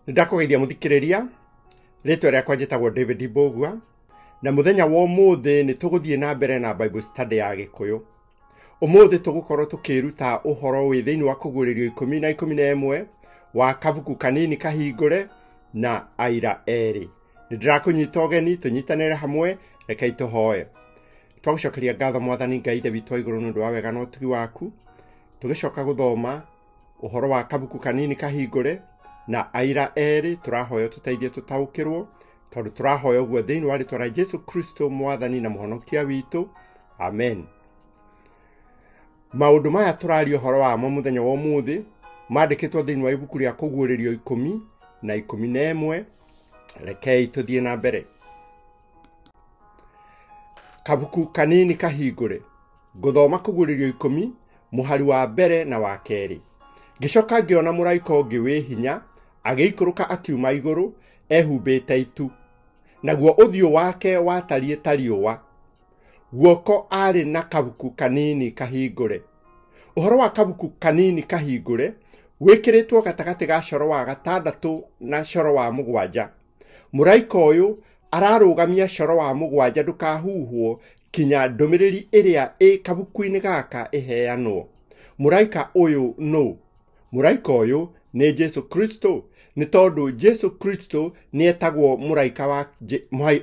Nĩndakũgeithia mũthikĩrĩria, rĩtwa rĩakwa njĩtagwo David Mbũgua, na mũthenya wa ũmũthĩ nĩ tũgũthiĩ na mbere na Bible study ya Gĩkũyũ. Ũmũthĩ tũgũkorwo tũkĩruta ũhoro wĩ thĩinĩ wa kũguũrĩrio 10 na 11 wa kabuku kanini kahingũre na aira erĩ. Nĩndĩrakũnyita ũgeni tũnyitanĩre hamwe, rekei tũhoe. Twagũcokeria ngatho Mwathani Ngai Ithe witũ wa igũrũ nĩ ũndũ wa wega na ũtugi waku. Tũgĩcoka gũthoma ũhoro wa kabuku kanini kahingũre na aira erĩ, tũrahoya tũteithie tũtaũkĩrwo, tondũ tũrahoya ũguo thĩinĩ wa rĩtwa rĩa Jesu Kristo Mwathani na Mũhonokia witũ. Amen. Maũndũ maya tũraria ũhoro wamo mũthenya wa ũmũthĩ mandĩkĩtwo thĩinĩ wa ibuku rĩa kũguũrĩrio 10 na 11. Rekei tũthiĩ na mbere. Kabuku kanini kahingũre. Ngũthoma kũguũrĩrio 10 mũhari wa mbere na wa kerĩ. Ngĩcoka ngĩona mũraika ũngĩ wĩ hinya agĩikũrũka akiuma igũrũ ehumbĩte itu, naguo ũthiũ wake watariĩ ta riũa, guoko arĩ na kabuku kanini kahingũre. Ũhoro wa kabuku kanini kahingũre wĩkĩrĩtwo gatagatĩ ga coro wa 6 na coro wa 7. Mũraika ũyũ ararũgamia coro wa 7 ndũkahuhwo kinya ndũmĩrĩri ĩrĩa ĩ kabuku-inĩ gaka ĩheanwo. Mũraika ũyũ nũ? Mũraika ũyũ nĩ Jesu Kristo, nĩ tondũ Jesu Kristo nĩ etagwo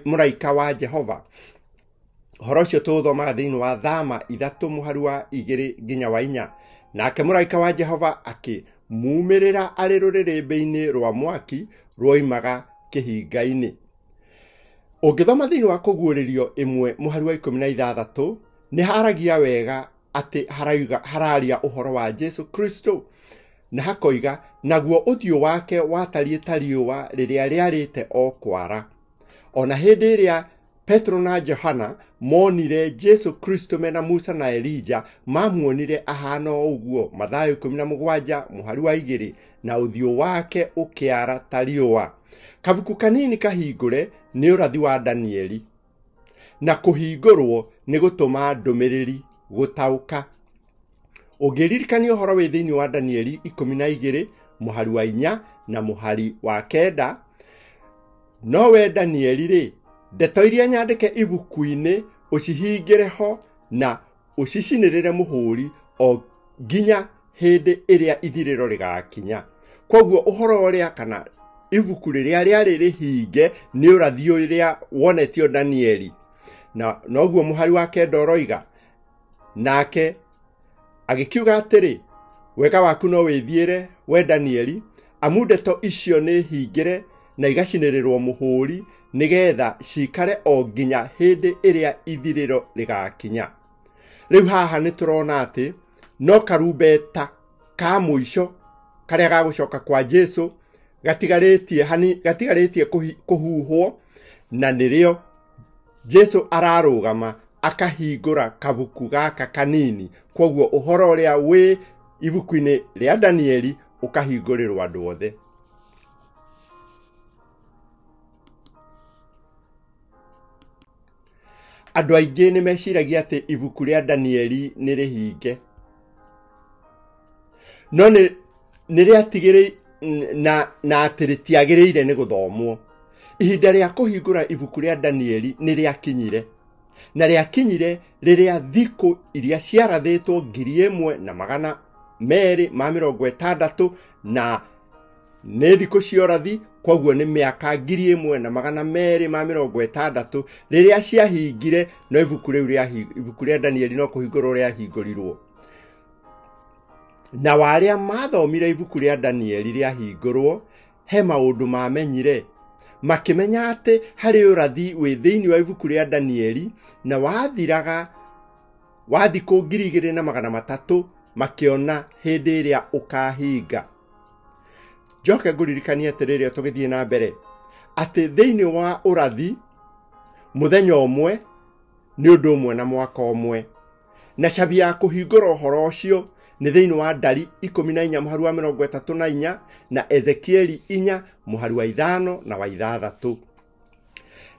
mũraika wa Jehova. Ũhoro ũcio tũũthomaga thĩinĩ wa Thama 3 mũhari wa 2 nginya wa 4. Nake mũraika wa Jehova akĩmumĩrĩra arĩ rũrĩrĩmbĩ-inĩ rwa mwaki rwoimaga kĩhinga-inĩ. Ũngĩthoma thĩinĩ wa kũguũrĩrio 1 mũhari wa 16 nĩ haragia wega atĩ hararia ũhoro wa Jesu Kristo, na hakoiga naguo ũthiũ wake watariĩ ta riũa rĩrĩa rĩarĩte o kwara. Ona hĩndĩ ĩrĩa Petro na Johana monire Jesu Kristo mena Musa na Elija, mamuonire ahana o ũguo. Mathayo 17 mũhari wa 2, na ũthiũ wake ũkĩara ta riũa. Kabuku kanini kahingũre nĩ ũrathi wa Danieli, na kũhingũrwo nĩ gũtũma ndũmĩrĩri gũtaũka. Ũngĩririkania ũhoro wĩ thĩinĩ wa Danieli 12 mũhari wa 4 na mũhari wa 9, no we Danieli rĩ, ndeto iria nyandĩke ibuku-inĩ ũcihingĩre ho na ũcicinĩrĩre mũhũri o nginya hĩndĩ ĩrĩa ithirĩro rĩgakinya. Kwoguo ũhoro ũrĩa kana ibuku rĩrĩa rĩarĩ rĩhinge nĩ ũrathi ũrĩa wonetio Danieli, na noguo mũhari wa 9 ũroiga, nake agĩkiuga atĩrĩ, wega waku no wĩthiĩre we Danieli, amu ndeto icio nĩ hingĩre na igacinĩrĩrwo mũhũri nĩgetha cikare o nginya hĩndĩ ĩrĩa ithirĩro rĩgakinya. Rĩu haha nĩ tũrona atĩ no karumbeta ka mũico karĩa gagũcoka kwa Jesu gatigarĩtie kũhuhwo, na nĩrĩo Jesu ararũgama akahingũra kabuku gaka kanini. Kwoguo ũhoro ũrĩa wĩ ibuku-inĩ rĩa Danieli ũkahingũrĩrwo andũ othe. Andũ aingĩ nĩ meciragia atĩ ibuku rĩa Danieli nĩ rĩhinge, no nĩ rĩatigĩrĩ na atĩ rĩtiagĩrĩire nĩ gũthomwo. Ihinda rĩa kũhingũra ibuku rĩa Danieli nĩ rĩakinyire, na rĩakinyire rĩrĩa thikũ iria ciarathĩtwo 1260 na nĩ thikũ cia ũrathi, kwoguo nĩ mĩaka 1260 rĩrĩa ciahingire, no ibuku rĩu ibuku rĩa Danieli no kũhingũrwo rĩahingũrirwo. Na warĩa mathomire ibuku rĩa Danieli rĩahingũrwo, he maũndũ mamenyire. Makĩmenya atĩ harĩ ũrathi wĩ thĩinĩ wa ibuku rĩa Danieli na wathiraga wa thikũ 2300, makĩona hĩndĩ ĩrĩa ũkahinga. Njoke ngũririkanie atĩrĩrĩ tũgĩthiĩ na mbere atĩ thĩinĩ wa ũrathi mũthenya ũmwe nĩ ũndũ ũmwe na mwaka ũmwe, na cabi ya kũhingũra ũhoro ũcio nĩ thĩinĩ wa Ndari 14 mũhari wa 34 na Ezekieli 4 mũhari wa 5 na wa 6.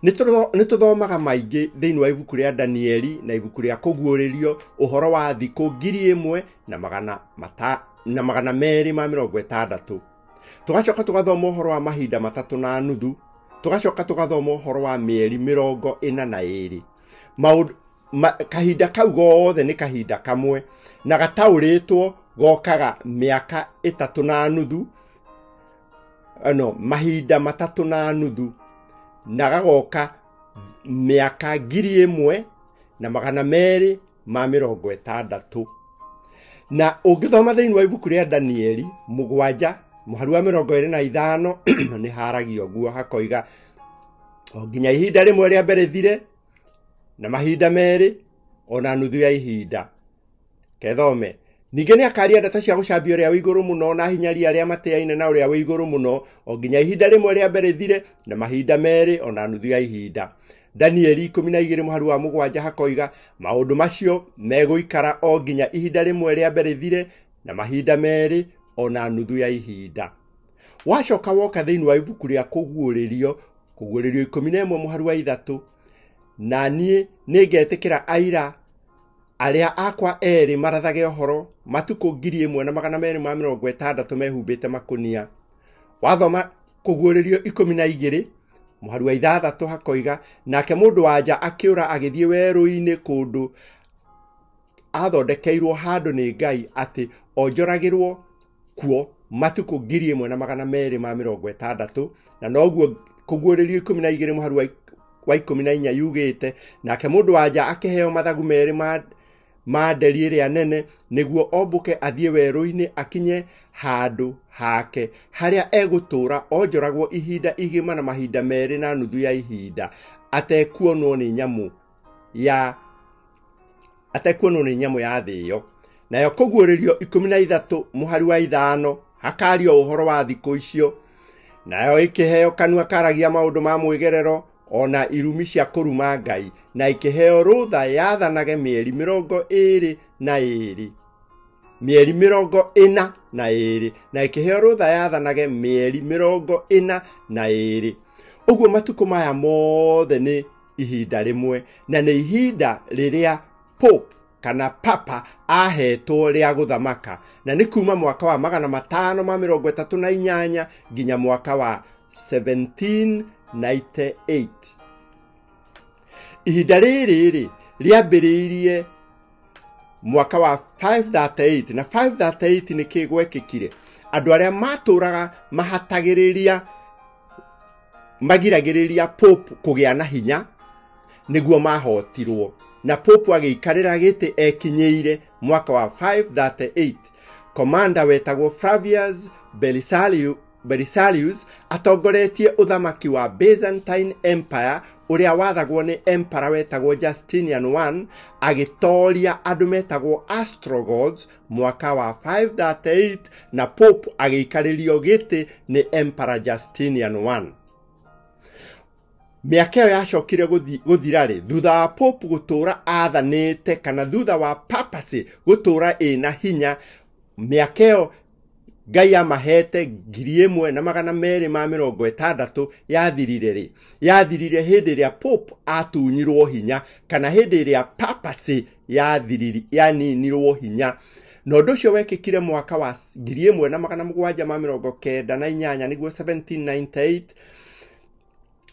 Nĩ tũthomaga maingĩ thĩinĩ wa ibuku rĩa Danieli na ibuku rĩa kũguũrĩrio ũhoro wa thikũ 1260. Tũgacoka tũgathoma ũhoro wa mahinda matatũ na nuthu. Tũgacoka tũgathoma ũhoro wa mĩeri 42. Maũndũ kahinda kau gothe nĩ kahinda kamwe na gataũrĩtwo gokaga mĩaka 3 na nuthu, no mahinda 3 na nuthu, na gagoka mĩaka 1260. Na ũngĩthoma thĩinĩ wa ibuku rĩa Danieli 7 mũhari wa 25 nĩ haragio ũguo hakoiga o nginya ihinda rĩmwe rĩa mbere thire na mahinda 2 ona nuthu ya ihinda. Kethome. Ningĩ nĩ akaria ndeto cia gũcambia ũrĩa wĩ igũrũ mũno na hinyaria arĩa matĩaine na ũrĩa wĩ igũrũ mũno o nginya ihinda rĩmwe rĩa mbere thire na mahinda 2 ona nuthu ya ihinda. Danieli 12 mũhari wa 7 hakoiga maũndũ macio megũikara o nginya ihinda rĩmwe rĩa mbere thire na mahinda 2 ona nuthu ya ihinda. Wacoka woka thĩinĩ wa ibuku rĩa Kũguũrĩrio, Kũguũrĩrio 11 mũhari wa 3, na niĩ nĩngetĩkĩra aira arĩa akwa erĩ marathage ũhoro matukũ 1260 mehumbĩte makũnia. Wathoma Kũguũrĩrio 12 mũhari wa 6 hakoiga nake mũndũ wa nja akĩũra agĩthiĩ werũ-inĩ kũndũ athondekeirwo handũ nĩ Ngai atĩ onjoragĩrwo kuo matukũ 1260. Na noguo Kũguũrĩrio 12 mũhari wa 14 yugĩte nake mũndũ wa nja akĩheo mathagu 2 ma nderi ĩrĩa nene nĩguo ombũke athiĩ werũ-inĩ akinye handũ hake harĩa egũtũũra onjoragwo ihinda igima na mahinda 2 na nuthu ya ihinda atekuonwo nĩ nyamũ ya thĩ ĩyo. Nayo Kũguũrĩrio 13 mũhari wa 5 hakario ũhoro wa thikũ icio. Nayo ĩkĩheo kanua karagia maũndũ ma mwĩgerero ona irumi cia kũruma Ngai, na ĩkĩheo rũtha yathanage mĩeri 22, mĩeri 42, na ĩkĩheo rũtha yathanage mĩeri 42. Ũguo matukũ maya mothe nĩ ihinda rĩmwe, na nĩ ihinda rĩrĩa Pope kana Papa ahetwo rĩa gũthamaka, na nĩ kuma mwaka wa 538 nginya mwaka wa 1798. Ihinda rĩrĩ rĩambĩrĩirie mwaka wa 538, na 538 nĩ kĩ gwekĩkire? Andũ arĩa matũraga mahatagĩrĩria magiragĩrĩria Pope kũgĩa na hinya nĩguo mahotirwo, na Pope agĩikarĩra gĩtĩ ekinyĩire mwaka wa 538. Komanda wetagwo Flavius Belisarius atongoretie ũthamaki wa Byzantine Empire ũrĩa wathagwo nĩ emperor wetagwo Justinian I, agĩtoria andũ metagwo Ostrogoths mwaka wa 538, na Pope agĩikarĩrio gĩtĩ nĩ Emperor Justinian I. Mĩaka ĩyo yacokire gũthira rĩ, thutha wa Pope gũtũũra athanĩte kana thutha wa papacy gũtũũra ĩna hinya, mĩaka ĩyo Ngai amahete 1260 yathirire rĩ, yathirire hĩndĩ ĩrĩa Pope atunyirwo hinya kana hĩndĩ ĩrĩa papacy yaninirwo hinya. Na ũndũ ũcio wekĩkire mwaka wa 1798 nĩguo 1798,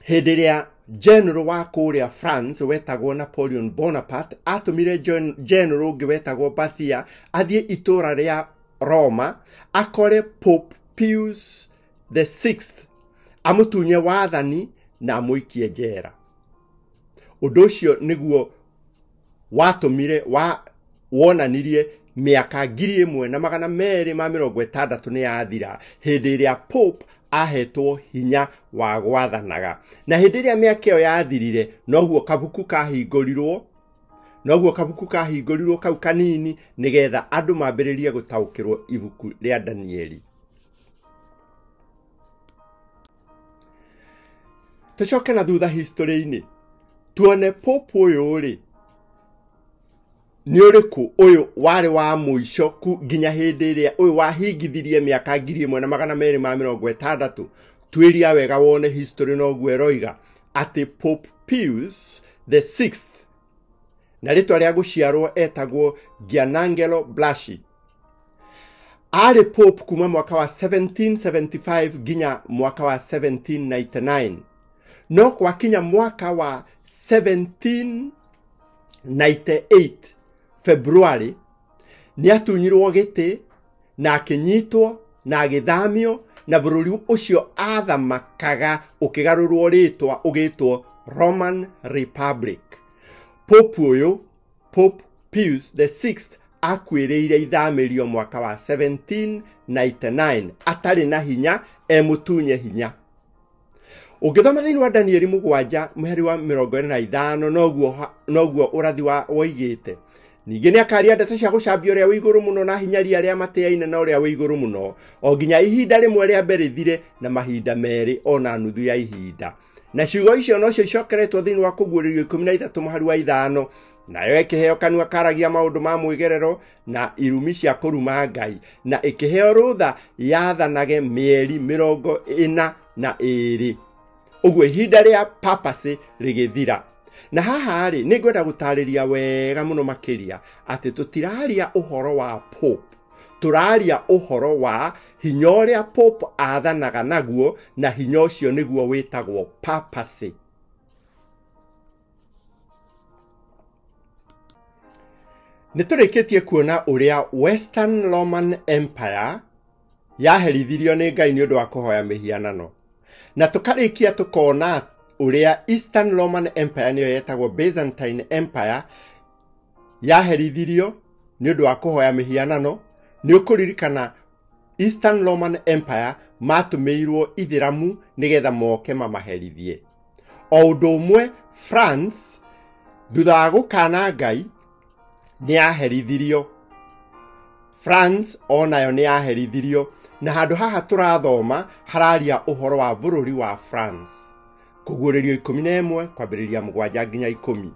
hĩndĩ ĩrĩa general wa kũrĩa France wetagwo Napoleon Bonaparte atũmire general ũngĩ wetagwo Berthier athiĩ itũũra rĩa Roma akore Pope Pius the VI amũtunye wathani na amũikie njera. Ũndũ ũcio nĩguo watũmire wonanirie mĩaka 1260 nĩ yathira hĩndĩ ĩrĩa Pope ahetwo hinya wa gwathanaga. Na hĩndĩ ĩrĩa mĩaka ĩyo yathirire noguo kabuku kahingũrirwo, kau kanini nĩgetha andũ mambĩrĩrie gũtaũkĩrwo ibuku rĩa Danieli. Tũcoke na thutha history-inĩ tuone Pope ũyũ rĩ nĩ ũrĩkũ ũyũ warĩ wa mũico nginya hĩndĩ ĩrĩa ũyũ wahingithirie mĩaka 1260. Tuĩria wega wone history noguo ĩroiga atĩ Pope Pius the VI, na rĩtwa rĩa gũciarwo etagwo Gianangelo Blasci, Arĩ Pope kuma mwaka wa 1775 nginya mwaka wa 1799. No gwakinya mwaka wa 1798 February nĩatunyirwo gĩtĩ na akĩnyitwo na agĩthamio, na bũrũri ũcio athamakaga ũkĩgarũrwo rĩtwa ũgĩtwo Roman Republic. Pope ũyũ, Pope Pius the Sixth, akuĩrĩire ithamĩrio mwaka wa 1799 atarĩ na hinya, emũtunye hinya. Ũngĩthoma thĩinĩ wa Danieli 7 mũhari wa 45 noguo ũrathi wa woigĩte. Ningĩ nĩakaria ndeto cia gũcambia ũrĩa wĩ igũrũ mũno na hinyaria arĩa matĩaine na ũrĩa wĩ igũrũ mũno, o nginya ihinda rĩmwe rĩa mbere rĩthire na mahinda merĩ ona nuthu ya ihinda. Na ciugo icio nocio icokeretwo thĩinĩ wa Kũguũrĩrio 13 mũhari wa 5, nayo ĩkĩheo kanua karagia maũndũ ma mwĩgerero na irumi cia kũruma Ngai, na ĩkĩheo rũtha yathanage mĩeri 42. Ũguo ihinda rĩa papacy rĩgĩthira. Na haha rĩ, nĩ ngwenda gũtarĩria wega mũno makĩria atĩ tũtiraria ũhoro wa Pope, tũraria ũhoro wa hinya ũrĩa Pope athanaga naguo, na hinya ũcio nĩguo wĩtagwo papacy. Nĩ tũrĩkĩtie kuona ũrĩa Western Roman Empire yaherithirio nĩ Ngai nĩ ũndũ wa kũhoya mĩhianano, na tũkarĩkia tũkona ũrĩa Eastern Roman Empire nĩyo yetagwo Byzantine Empire yaherithirio nĩ ũndũ wa kũhoya mĩhianano. Nĩ ũkũririkana Eastern Roman Empire matũmĩirwo ithĩramu nĩgetha moke mamaherithie. O ũndũ ũmwe France thutha wa gũkana Ngai nĩ yaherithirio. France onayo nĩ yaherithirio, na handũ haha tũrathoma hararia ũhoro wa bũrũri wa France. Kũguũrĩrio 11 kwambĩrĩria 7 nginya 10.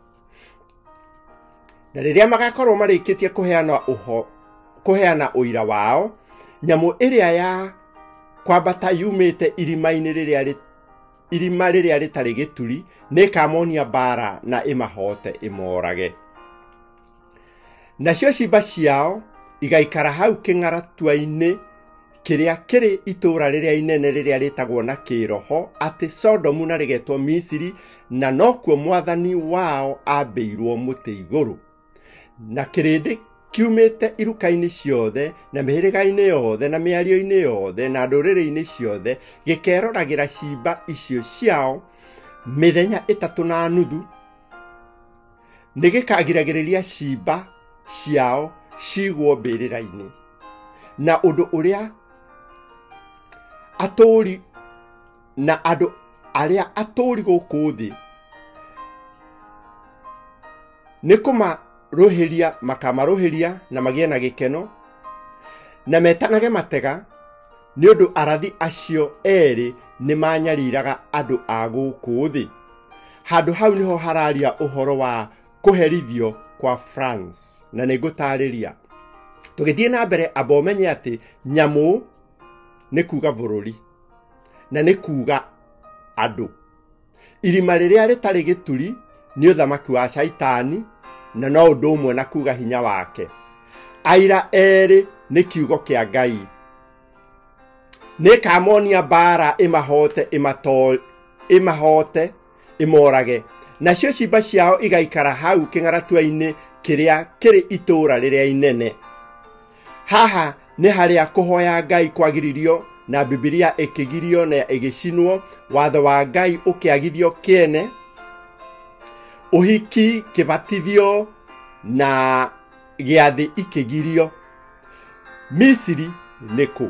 Na rĩrĩa magakorwo marĩkĩtie kũheana ũira wao, nyamũ ĩrĩa ya kwambata yumĩte irima-inĩ rĩrĩa irima rĩrĩa rĩtarĩ gĩturi nĩĩkamonia mbara na ĩmahote ĩmorage. Nacio ciimba ciao igaikara hau kĩng'aratua-inĩ kĩrĩa kĩrĩ itũũra rĩrĩa inene rĩrĩa rĩtagwo na kĩroho atĩ Sodomu na rĩgetwo Misiri, na nokuo mwathani wao ambĩirwo mũtĩ igũrũ. Na kĩrĩndĩ kiumĩte iruka-inĩ ciothe na mĩhĩrĩga-inĩ yothe na mĩario-inĩ yothe na ndũrĩrĩ-inĩ ciothe gĩkeroragĩra ciimba icio ciao mĩthenya 3.5. Nĩ gĩkagiragĩrĩria ciimba ciao cigwo mbĩrĩra-inĩ. Na ũndũ ũrĩa atũũri na andũ arĩa atũũri gũkũ thĩ nĩ kũmarũhĩria makamarũhĩria na magĩe na gĩkeno na metanage matega, nĩ ũndũ arathi acio erĩ nĩ manyariraga andũ a gũkũ thĩ. Handũ hau nĩho hararia ũhoro wa kũherithio kwa France, na nĩ ngũtarĩria. Tũgĩthiĩ na mbere, amba ũmenye atĩ nyamũ nĩ kuga bũrũri na nĩ kuga andũ. Irima rĩrĩa rĩtarĩ gĩturi nĩ ũthamaki wa Shaitani, na no ũndũ ũmwe na kuga hinya wake. Aira erĩ nĩ kiugo kĩa Ngai. Nĩĩkamonia mbara ĩmahote ĩmahote ĩmorage. Nacio ciimba ciao igaikara hau kĩng'aratua-inĩ kĩrĩa kĩrĩ itũũra rĩrĩa inene. Haha nĩ harĩa kũhoya Ngai kwagiririo na Bibilia ĩkĩgirio na ĩgĩcinwo, watho wa Ngai ũkĩagithio kĩene, ũhiki kĩbatithio na gĩathĩ ikĩgirio. Misiri nĩkũ?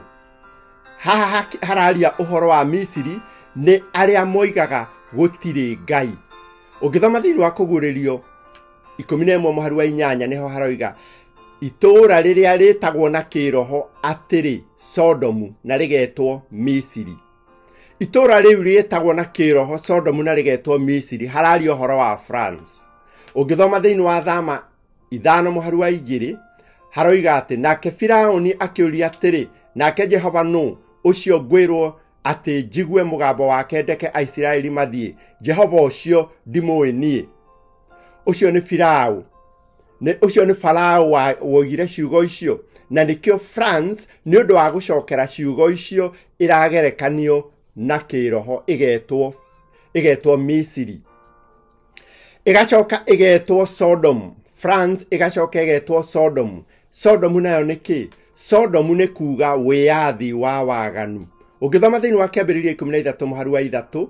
Haha hararia ũhoro wa Misiri nĩ arĩa moigaga gũtirĩ Ngai. Ũngĩthoma thĩinĩ wa Kũguũrĩrio 11 mũhari wa 8 nĩho haroiga itũũra rĩrĩa rĩtagwo na kĩroho atĩrĩ Sodomu na rĩgetwo Misiri. Itũũra rĩu rĩtagwo na kĩroho Sodomu na rĩgetwo Misiri hararia ũhoro wa France. Ũngĩthoma thĩinĩ wa Thama 5 mũhari wa 2 haroiga atĩ nake Firaũni akĩũria atĩrĩ, nake Jehova nũ ũcio ngwĩrwo atĩ njigue mũgambo wake ndeke Aisiraeli mathiĩ? Jehova ũcio ndimũĩ niĩ. Ũcio nĩ Firaũ. Ũcio nĩ Farao woigire ciugo icio, na nĩkĩo France nĩ ũndũ wa gũcokera ciugo icio ĩragerekanio na kĩroho ĩgetwo Misiri, ĩgacoka ĩgetwo Sodom. France ĩgacoka ĩgetwo Sodom. Sodom nayo nĩ kĩ? Sodom nĩ kuga wĩyathi wa waganu. Ũngĩthoma thĩinĩ wa Kĩambĩrĩria 13 mũhari wa 3,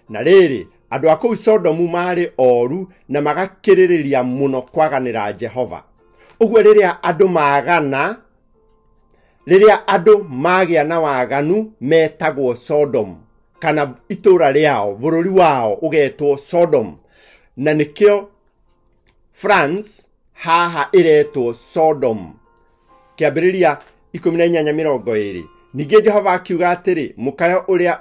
na rĩrĩ andũ a kũu Sodomu marĩ oru na magakĩrĩrĩria mũno kwaganĩra Jehova. Ũguo rĩrĩa andũ magana, rĩrĩa andũ magĩa na waganu metagwo Sodom, kana itũra rĩao, bũrũri wao ũgetwo Sodom. Na nĩkĩo France haha ĩretwo Sodom. Kĩambĩrĩria 18:20. Ningĩ Jehova akiuga atĩrĩ, mũkayo ũrĩa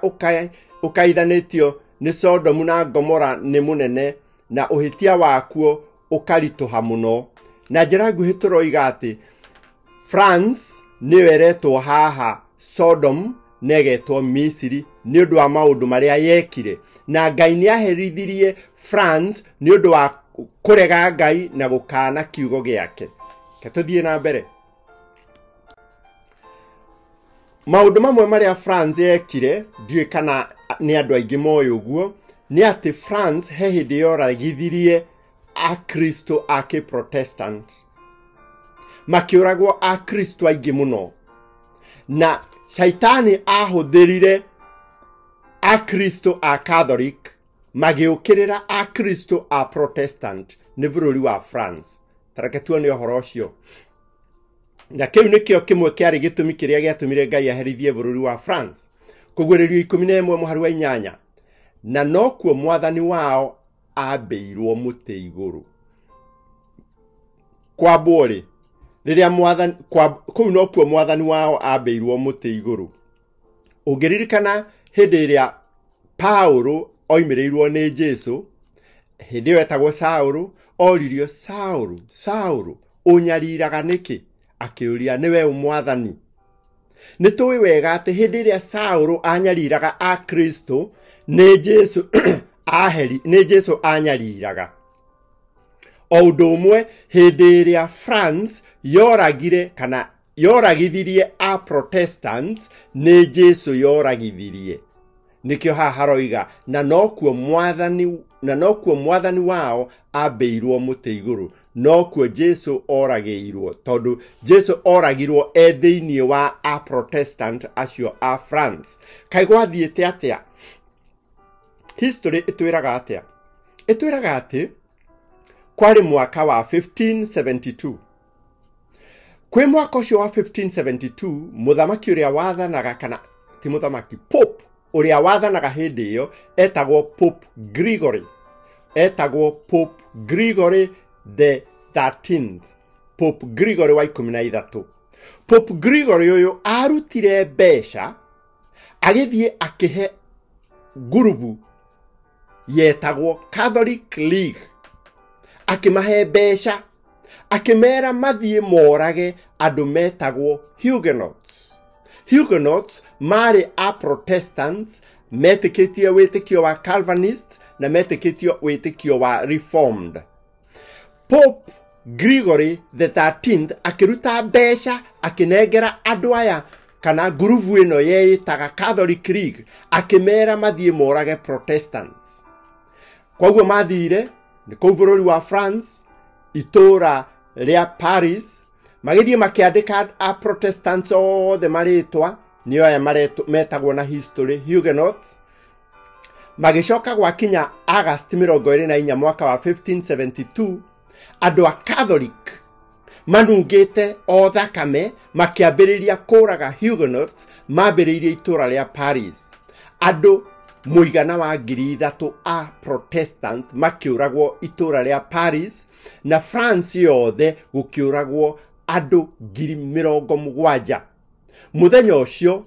ũkaithanĩtio nĩ Sodomu na Gomora nĩ mũnene, na ũhĩtia wakuo ũkaritũha mũno. Na njĩra nguhĩ tũroiga atĩ France nĩyo ĩretwo haha Sodom na ĩgetwo Misiri nĩ ũndũ wa maũndũ marĩa yekire. Na Ngai nĩ aherithirie France nĩ ũndũ wa kũrega Ngai na gũkana kiugo gĩake. Reke tũthiĩ na mbere. Maũndũ mamwe marĩa France yekire, ndiũĩ kana nĩ andũ aingĩ moĩ ũguo, nĩ atĩ France he hĩndĩ yoragithirie Akristo a Kĩprotestant. Makĩũragwo Akristo aingĩ mũno. Na Shaitani ahũthĩrire Akristo a Catholic magĩũkĩrĩra Akristo a Protestant nĩ bũrũri wa France. Ta reke tuone ũhoro ũcio. Na kĩu nĩkĩo kĩmwe kĩarĩ gĩtũmi kĩrĩa gĩatũmire Ngai aherithie bũrũri wa France. Kũguũrĩrio 11 mũhari wa 8. Na nokuo mwathani wao ambĩirwo mũtĩ igũrũ. Kwambwo rĩ, rĩrĩa mwathani kũu nokuo mwathani wao ambĩirwo mũtĩ igũrũ. Ũngĩririkana hĩndĩ ĩrĩa Paulo oimĩrĩirwo nĩ Jesu, hĩndĩ ĩyo etagwo Saũlũ, oririo Saũlũ, Saũlũ, ũnyariraga nĩkĩ? Akĩũria, nĩwe mwathani. Nĩ tũĩ wega atĩ hĩndĩ ĩrĩa Saũlũ anyariraga Akristo, nĩ Jesu aheri, nĩ Jesu anyariraga. O ũndũ ũmwe hĩndĩ ĩrĩa France yoragire kana yoragithirie a Protestants, nĩ Jesu yoragithirie. Nĩkĩo haha haroiga, na nokuo mwathani wao ambĩirwo mũtĩ igũrũ, nokuo Jesu oragĩirwo, tondũ Jesu oragirwo e thĩinĩ wa a Protestant acio a France. Kaĩ gwathiĩte atĩa? History ĩtwĩraga atĩa? Ĩtwĩraga atĩ kwarĩ mwaka wa 1572. Kwĩ mwaka ũcio wa 1572, mũthamaki ũrĩa wathanaga, kana ti mũthamaki, Pope ũrĩa wathanaga hĩndĩ ĩyo etagwo Pope Gregory. Etagwo Pope Gregory the 13th. Pope Gregory wa 13. Pope Gregory ũyũ arutire mbeca agĩthiĩ akĩhe ngurubu yetagwo Catholic League. Akĩmahe mbeca, akĩmera mathiĩ morage andũ metagwo Huguenots. Huguenots marĩ a Protestants metĩkĩtie wĩtĩkio wa Calvinists na metĩkĩtie wĩtĩkio wa Reformed. Pope Gregory the 13th akĩruta mbeca akĩnengera andũ aya kana ngurubu ĩno yeĩtaga Catholic League, akĩmera mathiĩ morage Protestants. Koguo mathire nĩ kũu bũrũri wa France, itũra rĩa Paris, magĩthiĩ makĩandĩka a Protestants othe marĩtwa, nĩo aya metagwo na history Huguenots. Magĩcoka gwakinya August 24 mwaka wa 1572, andũ a Catholic manungĩte o thakame makĩambĩrĩria kũraga Huguenots, mambĩrĩirie itũra rĩa Paris. Andũ mũigana wa 3,000 a Protestant makĩũragwo itũra rĩa Paris, na France yothe gũkĩũragwo andũ 70,000. Mũthenya ũcio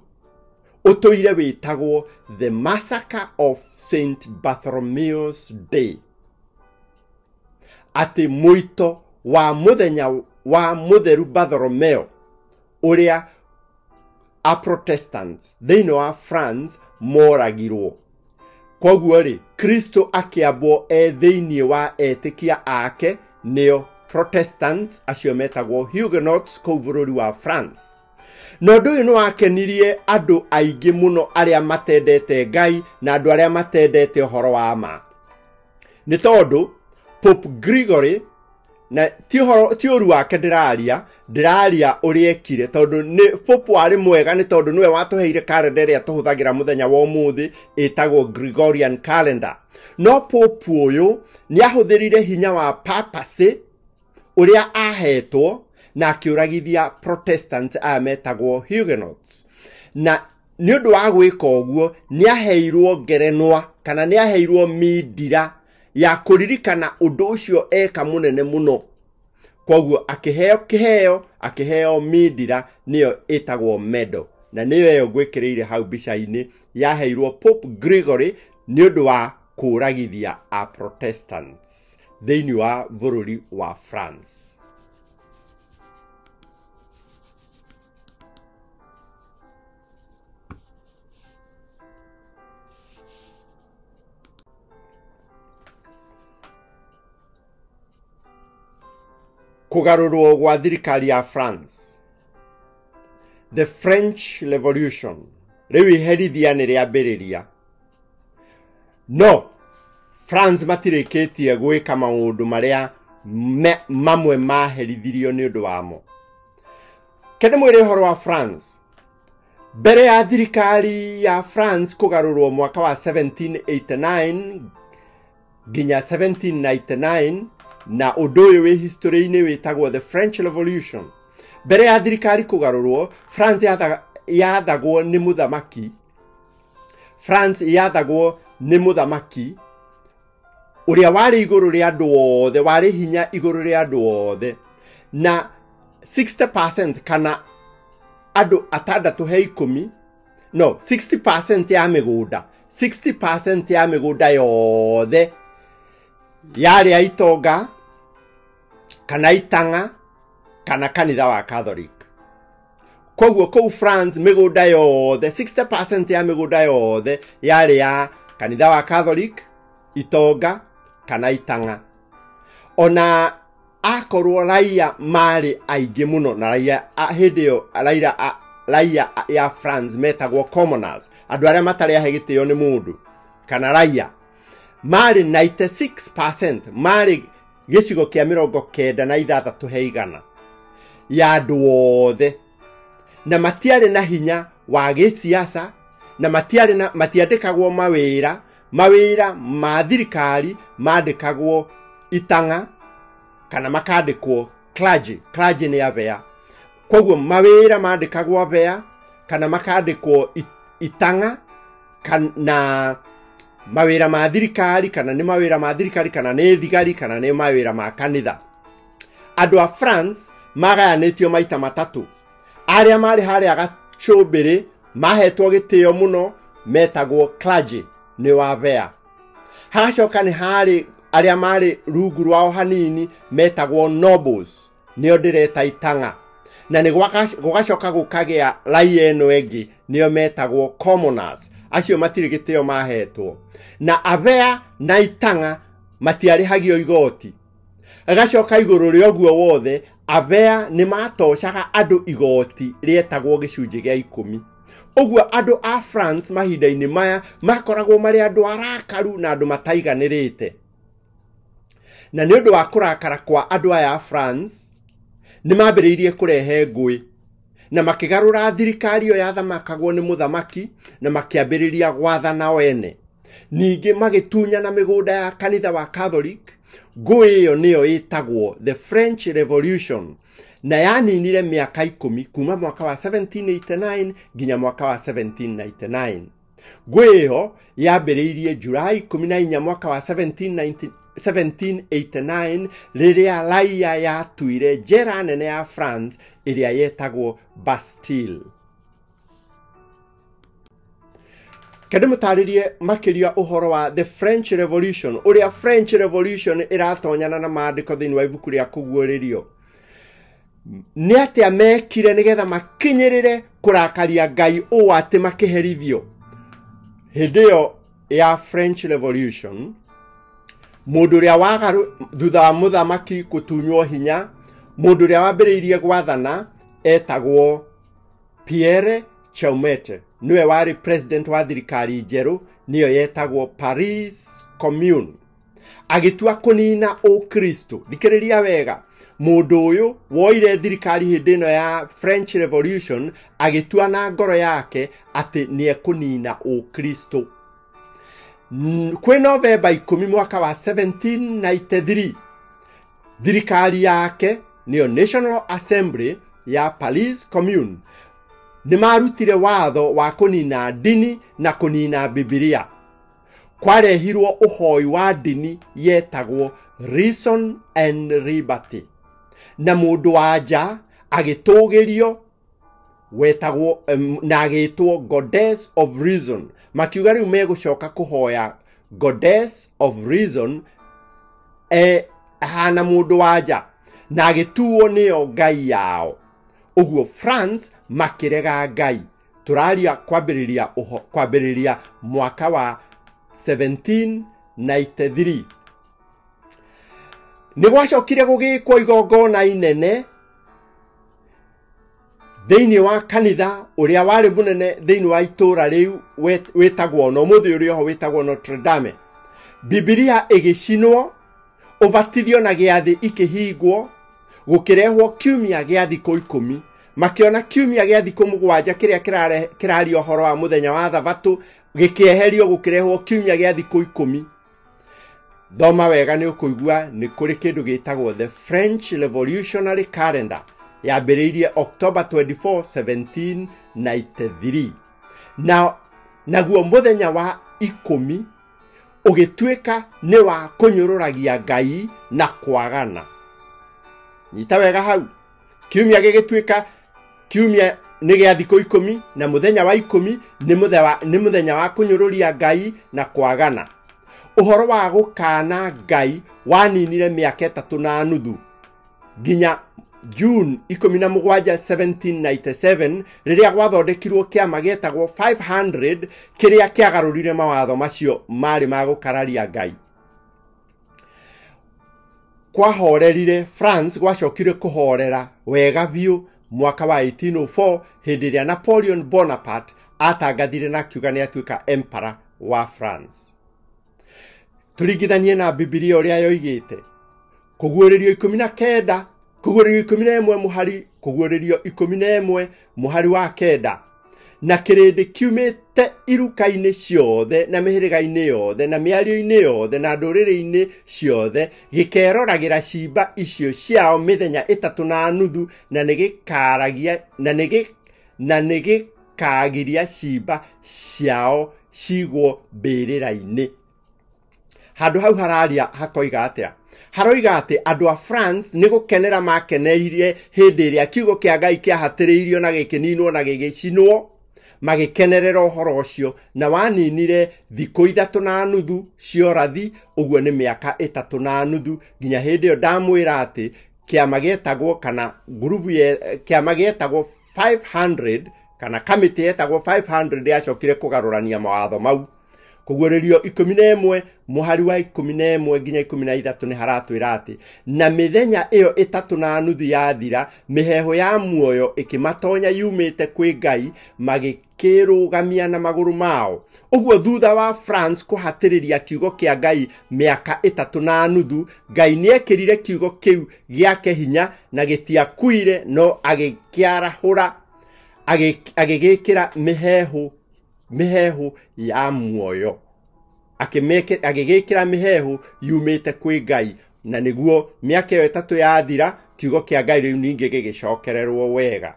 ũtũire wĩtagwo The Massacre of St. Bartholomew's Day. Atĩ mũito wa mũthenya wa mũtheru Bartholomeo ũrĩa a Protestants thĩinĩ wa France moragirwo. Koguo rĩ, Kristo akĩambwo e thĩinĩ wa etĩkia ake nĩo Protestants acio metagwo Huguenots kũu bũrũri wa France. Na ũndũ ũyũ nĩ wakenirie andũ aingĩ mũno arĩa matendete Ngai na andũ arĩa matendete ũhoro wa ma. Nĩ tondũ Pope Gregory na ti ũru wake ndĩraria ũrĩa ekire, tondũ nĩ Pope warĩ mwega, nĩ tondũ nĩwe watũheire calendar ĩrĩa tũhũthagĩra mũthenya wa ũmũthĩ ĩtagwo Gregorian calendar. No Pope ũyũ nĩ ahũthĩrire hinya wa papacy ũrĩa ahetwo na akĩũragithia Protestants aya metagwo Huguenots. Na nĩ ũndũ wa gwĩka ũguo nĩ aheirwo ngerenwa kana nĩ aheirwo mindira ya kũririkana ũndũ ũcio eka mũnene mũno. Kwoguo akĩheo kĩheo, akĩheo mindira nĩyo ĩtagwo medal, na nĩyo ĩyo ngwĩkĩrĩire hau mbica-inĩ yaheirwo Pope Gregory nĩ ũndũ wa kũragithia a Protestants thĩinĩ wa bũrũri wa France. Kũgarũrwo gwa thirikari ya France, the French Revolution, rĩu iherithia nĩ rĩambĩrĩria. No France matirĩkĩtie gwĩka maũndũ marĩa mamwe maherithirio nĩ ũndũ wamo. Kende mwĩre ũhoro wa France. Mbere ya thirikari ya France kũgarũrwo mwaka wa 1789 nginya 1799, na ũndũ ũyũ wĩ history-inĩ wĩtagwo the French Revolution. Mbere ya thirikari kũgarũrwo, France yathagwo nĩ mũthamaki. France yathagwo nĩ mũthamaki ũrĩa warĩ igũrũ rĩa andũ othe, warĩ hinya igũrũ rĩa andũ othe, na 60% kana andũ atandatũ he ikũmi, no 60% ya mĩgũnda, 60% ya mĩgũnda yothe yarĩ ya itonga kana itang'a kana kanitha wa Catholic. Koguo kũu France mĩgũnda yothe 60% ya mĩgũnda yothe yarĩ ya kanitha wa Catholic, itonga kana itang'a. Ona akorwo raia marĩ aingĩ mũno, na raia hĩndĩ ĩyo raia ya France metagwo commoners, andũ arĩa matarĩ ahe gĩtĩo nĩ mũndũ kana raia, marĩ 96%, marĩ gĩcigo kĩa 96 he igana ya andũ othe, na matiarĩ na hinya wa gĩsiasa, na matiarĩ na matiandĩkagwo mawĩra. Mawĩra ma thirikari mandĩkagwo itang'a kana makandĩkwo clergy. Clergy nĩ abea. Koguo mawĩra mandĩkagwo abea kana makandĩkwo itang'a kana mawĩra ma thirikari, kana nĩ mawĩra ma thirikari, kana nĩ thigari, kana nĩ mawĩra ma kanitha. Andũ a France magayanĩtio maita matatũ. Arĩa marĩ harĩa gacũmbĩrĩ mahetwo gĩtĩo mũno metagwo clergy, nĩ wabea. Hagacoka nĩ harĩ arĩa marĩ rungu rwao hanini metagwo nobles, nĩo ndĩreta itang'a. Na nĩ gũgacoka gũkagĩa raia ĩno ĩngĩ nĩo metagwo commoners, acio matirĩ gĩtĩo mahetwo. Na abea na itang'a matiarĩhagio igoti. Agacoka igũrũ rĩa ũguo wothe, abea nĩ matocaga andũ igoti rĩetagwo gĩcunjĩ gĩa 10. Ũguo andũ a France mahinda-inĩ maya makoragwo marĩ andũ arakaru na andũ mataiganĩrĩte. Na nĩ ũndũ wa kũrakara kwa andũ aya a France nĩ mambĩrĩirie kũrehe ngũĩ, na makĩgarũra thirikari ĩyo yathamakagwo nĩ mũthamaki, na makĩambĩrĩria gwathana o ene. Ningĩ magĩtunyana mĩgũnda ya kanitha wa Catholic. Ngũĩ ĩyo nĩyo ĩtagwo the French Revolution, na yaninire mĩaka 10 kuma mwaka wa 1789 nginya mwaka wa 1799. Ngũĩ ĩyo yambĩrĩirie July 14 mwaka wa 1789 rĩrĩa raia yatuire njera nene ya France ĩrĩa yetagwo Bastille. Kende mũtarĩrie makĩria ũhoro wa the French Revolution, ũrĩa French Revolution ĩratonyana na maandĩko thĩinĩ wa ibuku rĩa kũguũrĩrio. Nĩ atĩa mekire nĩgetha makinyĩrĩre kũrakaria Ngai ũũ atĩ makĩherithio? Hĩndĩ ĩyo ya French Revolution, Mũndũ ũrĩa thutha wa mũthamaki gũtunywo hinya, mũndũ ũrĩa wambĩrĩirie gwathana etagwo Pierre Chaumette, nĩwe warĩ president wa thirikari njerũ, nĩyo yetagwo Paris Commune. Agĩtua kũnina ũkristo. Thikĩrĩria wega, mũndũ ũyũ woire thirikari hĩndĩ ĩno ya French Revolution agĩtua na ngoro yake atĩ nĩekũnina ũkristo. Kwĩ Novemba 10 mwaka wa 1793 thirikari yake nĩyo National Assembly ya Paris Commune nĩ marutire watho wa kũnina ndini na kũnina Bibilia. Kwarehirwo ũhoi wa ndini yetagwo Reason and Liberty, na mũndũ wa nja agĩtũgĩrio wetagwo na agĩtwo Goddess of Reason. Makiuga rĩu megũcoka kũhoya Goddess of Reason ahana mũndũ wa nja, na agĩtuo nĩyo ngai yao. Ũguo France makĩrega ngai. Tũraria kwambĩrĩria mwaka wa 1793. Nĩ gwacokire gũgĩkwo igongona inene thĩinĩ wa kanitha ũrĩa warĩ mũnene thĩinĩ wa itũũra rĩu wĩtagwo na ũmũthĩ ũrĩ oho wĩtagwo Notre Dame. Bibilia ĩgĩcinwo, ũbatithio na gĩathĩ ikĩhingwo, gũkĩrehwo kiumia gĩa thikũ 10. Makĩona kiumia gĩa thikũ 7 kĩrĩa kĩraria ũhoro wa mũthenya wa thabatũ gĩkĩeherio, gũkĩrehwo kiumia gĩa thikũ 10. Thoma wega nĩ ũkũigua nĩ kũrĩ kĩndũ gĩtagwo the French Revolutionary Calendar, yambĩrĩirie October 24 1793. Na naguo mũthenya wa 10 ũgĩtuĩka nĩ wa kũnyũrũragia ngai na kwagana. Nyita wega hau. Kiumia gĩgĩtuĩka kiumia nĩ gĩa thikũ 10, na mũthenya wa 10 nĩ mũthenya wa kũnyũrũria ngai na kwagana. Ũhoro wa gũkana ngai waninire mĩaka 3.5 nginya June 17 1797 rĩrĩa gwathondekirwo kĩama gĩetagwo 500 kĩrĩa kĩagarũrire mawatho macio marĩ ma gũkararia ngai. Kwahorerire France, gwacokire kũhorera wega biũ mwaka wa 1804 hĩndĩ ĩrĩa Napoleon Bonaparte atangathire na akiuga nĩ atuĩka emperor wa France. Tũringithanie na Bibilia ũrĩa yoigĩte. Kũguũrĩrio 19, kũguũrĩrio 11 mũhari, kũguũrĩrio 11 mũhari wa 9. Na kĩrĩndĩ kiumĩte iruka-inĩ ciothe na mĩhĩrĩga-inĩ yothe na mĩario-inĩ yothe na ndũrĩrĩ-inĩ ciothe gĩkeroragĩra ciimba icio ciao mĩthenya 3.5, na nĩgĩkaragia na nĩgĩkagiria ciimba ciao cigwo mbĩrĩra-inĩ. Handũ hau hararia hakoiga atĩa? Haroiga atĩ andũ a France nĩ gũkenera makeneire hĩndĩ ĩrĩa kiugo kĩa Ngai kĩahatĩrĩirio na gĩkĩninwo na gĩgĩcinwo, magĩkenerera ũhoro ũcio, na waninire thikũ 3.5 cia ũrathi, ũguo nĩ mĩaka 3.5 nginya hĩndĩ ĩyo ndamwĩra atĩ kĩama gĩetagwo kana ngurubu kĩama gĩetagwo 500 kana kamĩtĩ yetagwo 500 yacokire kũgarũrania mawatho mau. Kũguũrĩrio 11 mũhari wa 11 nginya 13 nĩ haratwĩra atĩ na mĩthenya ĩyo 3.5 yathira, mĩheehũ ya muoyo ĩkĩmatonya yumĩte kwĩ Ngai, magĩkĩrũgamia na magũrũ mao. Ũguo thutha wa France kũhatĩrĩria kiugo kĩa Ngai mĩaka 3.5, Ngai nĩekĩrire kiugo kĩu gĩake hinya na gĩtiakuire, no agĩkĩarahũra, agĩgĩkĩra mĩheehũ ya muoyo, agĩgĩkĩra mĩheehũ yumĩte kwĩ Ngai, na nĩguo mĩaka ĩyo 3 yathira, kiugo kĩa Ngai rĩu ningĩ gĩgĩcokererwo wega.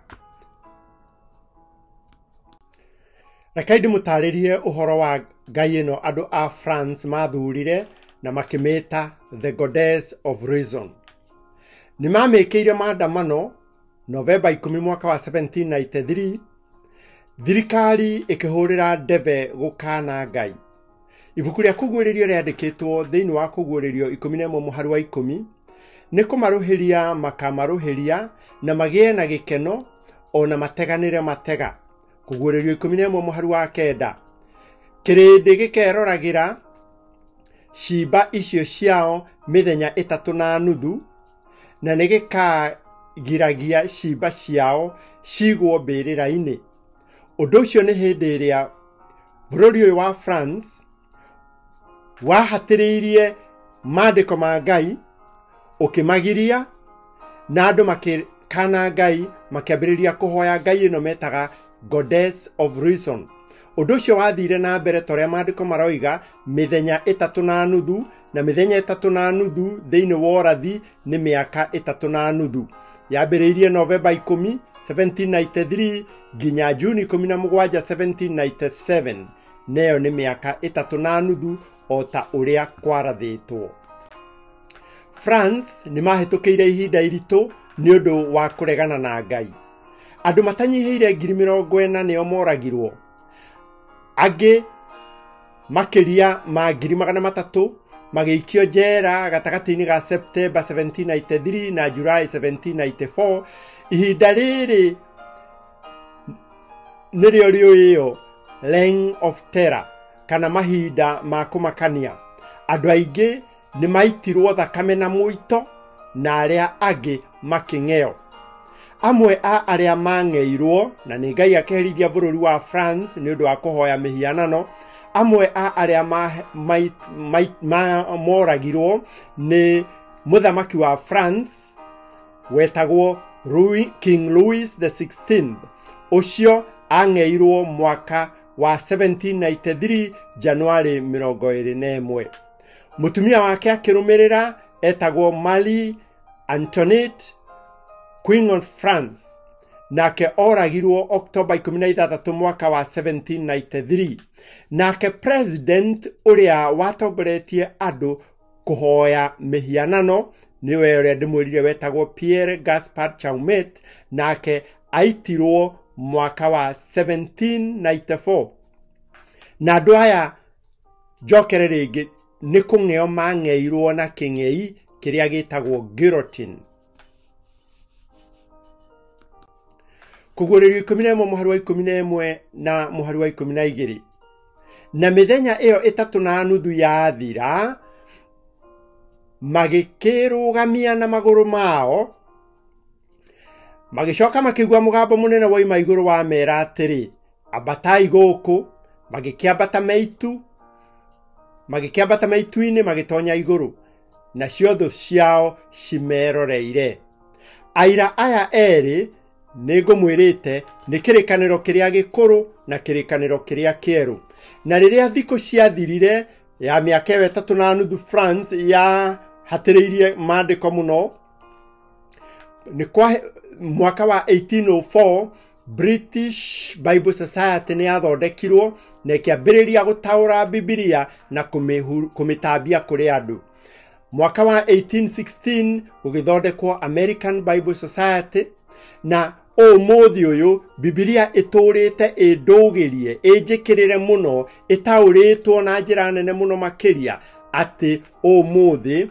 Rekei ndĩmũtarĩrie ũhoro wa ngai ĩno andũ a France mathurire na makĩmĩta the Goddess of Reason. Nĩ mamĩkĩire maandamano Novemba 10 mwaka wa 1793, thirikari ĩkĩhũrĩra ndebe gũkana ngai. Ibuku rĩa kũguũrĩrio rĩandĩkĩtwo thĩinĩ wa kũguũrĩrio 11 mũhari wa 10, nĩ kũmarũhĩria makamarũhĩria na magĩe na gĩkeno ona mateganĩre matega. Kũguũrĩrio 11 mũhari wa 9, kĩrĩndĩ gĩkeroragĩra ciimba icio ciao mĩthenya 3.5, na nĩ gĩkagiragia ciimba ciao cigwo mbĩrĩra-inĩ. Ũndũ ũcio nĩ hĩndĩ ĩrĩa bũrũri ũyũ wa France wahatĩrĩirie maandĩko ma Ngai, ũkĩmagiria, na andũ makĩkana Ngai, makĩambĩrĩria kũhoya Ngai ĩno metaga Goddess of Reason. Ũndũ ũcio wathire na mbere ta ũrĩa maandĩko maroiga mĩthenya 3.5, na mĩthenya 3.5 thĩinĩ wa ũrathi nĩ mĩaka 3.5. Yambĩrĩirie Novemba 10 1793 nginya Juni 17 1797, neyo nĩ mĩaka 3.5 o ta ũrĩa kwarathĩtwo. France nĩ mahĩtũkĩire ihinda iritũ nĩ ũndũ wa kũregana na Ngai. Andũ matanyihĩire 40,000 nĩo moragirwo, angĩ makĩria ma 300,000 magĩikio njera gatagatĩ-inĩ ga September 1793 na July 1794. Ihinda rĩrĩ nĩrĩo rĩũĩyo Reign of Terror, kana mahinda ma kũmakania. Andũ aingĩ nĩ maitirwo thakame na mũito, na arĩa angĩ makĩng'eo. Amwe a arĩa mang'eirwo, na nĩ Ngai akĩherithia bũrũri wa France nĩ ũndũ wa kũhoya mĩhianano, amwe a arĩa moragirwo nĩ mũthamaki wa France wetagwo King Louis the 16th. Ũcio ang'eirwo mwaka wa 1793 Januari 21. Mũtumia wake akĩrũmĩrĩra etagwo Marie Antoinette, Queen of France, nake oragirwo October 16 mwaka wa 1793. Nake president ũrĩa watongoretie andũ kũhoya mĩhianano nĩwe ũrĩa ndĩmwĩrire wetagwo Pierre Gaspard Chaumette, nake aitirwo mwaka wa 1794. Na andũ aya njokere rĩngĩ nĩ kũng'eo mang'eirwo na kĩng'ei kĩrĩa gĩtagwo guillotine. Kũguũrĩrio 11 mũhari wa 11 na mũhari wa 12. Na mĩthenya ĩyo 3.5 yathira, magĩkĩrũgamia na magũrũ mao, magĩcoka makĩigua mũgambo mũnene woima igũrũ wa mera atĩrĩ, ambatai gũkũ. Magĩkĩambata maitu-inĩ magĩtonya igũrũ, nacio thũ ciao cimeroreire. Aira aya erĩ nĩ ngũmwĩrĩte nĩ kĩrĩkanĩro kĩrĩa gĩkũrũ na kĩrĩkanĩro kĩrĩa kĩerũ. Na rĩrĩa thikũ ciathirire ya mĩaka ĩyo 3.5 France ya hatĩrĩirie maandĩko mũno, nĩ kwa mwaka wa 1804 British Bible Society nĩ yathondekirwo na ĩkĩambĩrĩria gũtaũra Bibilia na kũmĩtambia kũrĩ andũ. Mwaka wa 1816 gũgĩthondekwo American Bible Society, na ũmũthĩ ũyũ Bibilia ĩtũrĩte ĩndũgĩrie, ĩnjĩkĩrĩre mũno, ĩtaũrĩtwo na njĩra nene mũno makĩria atĩ ũmũthĩ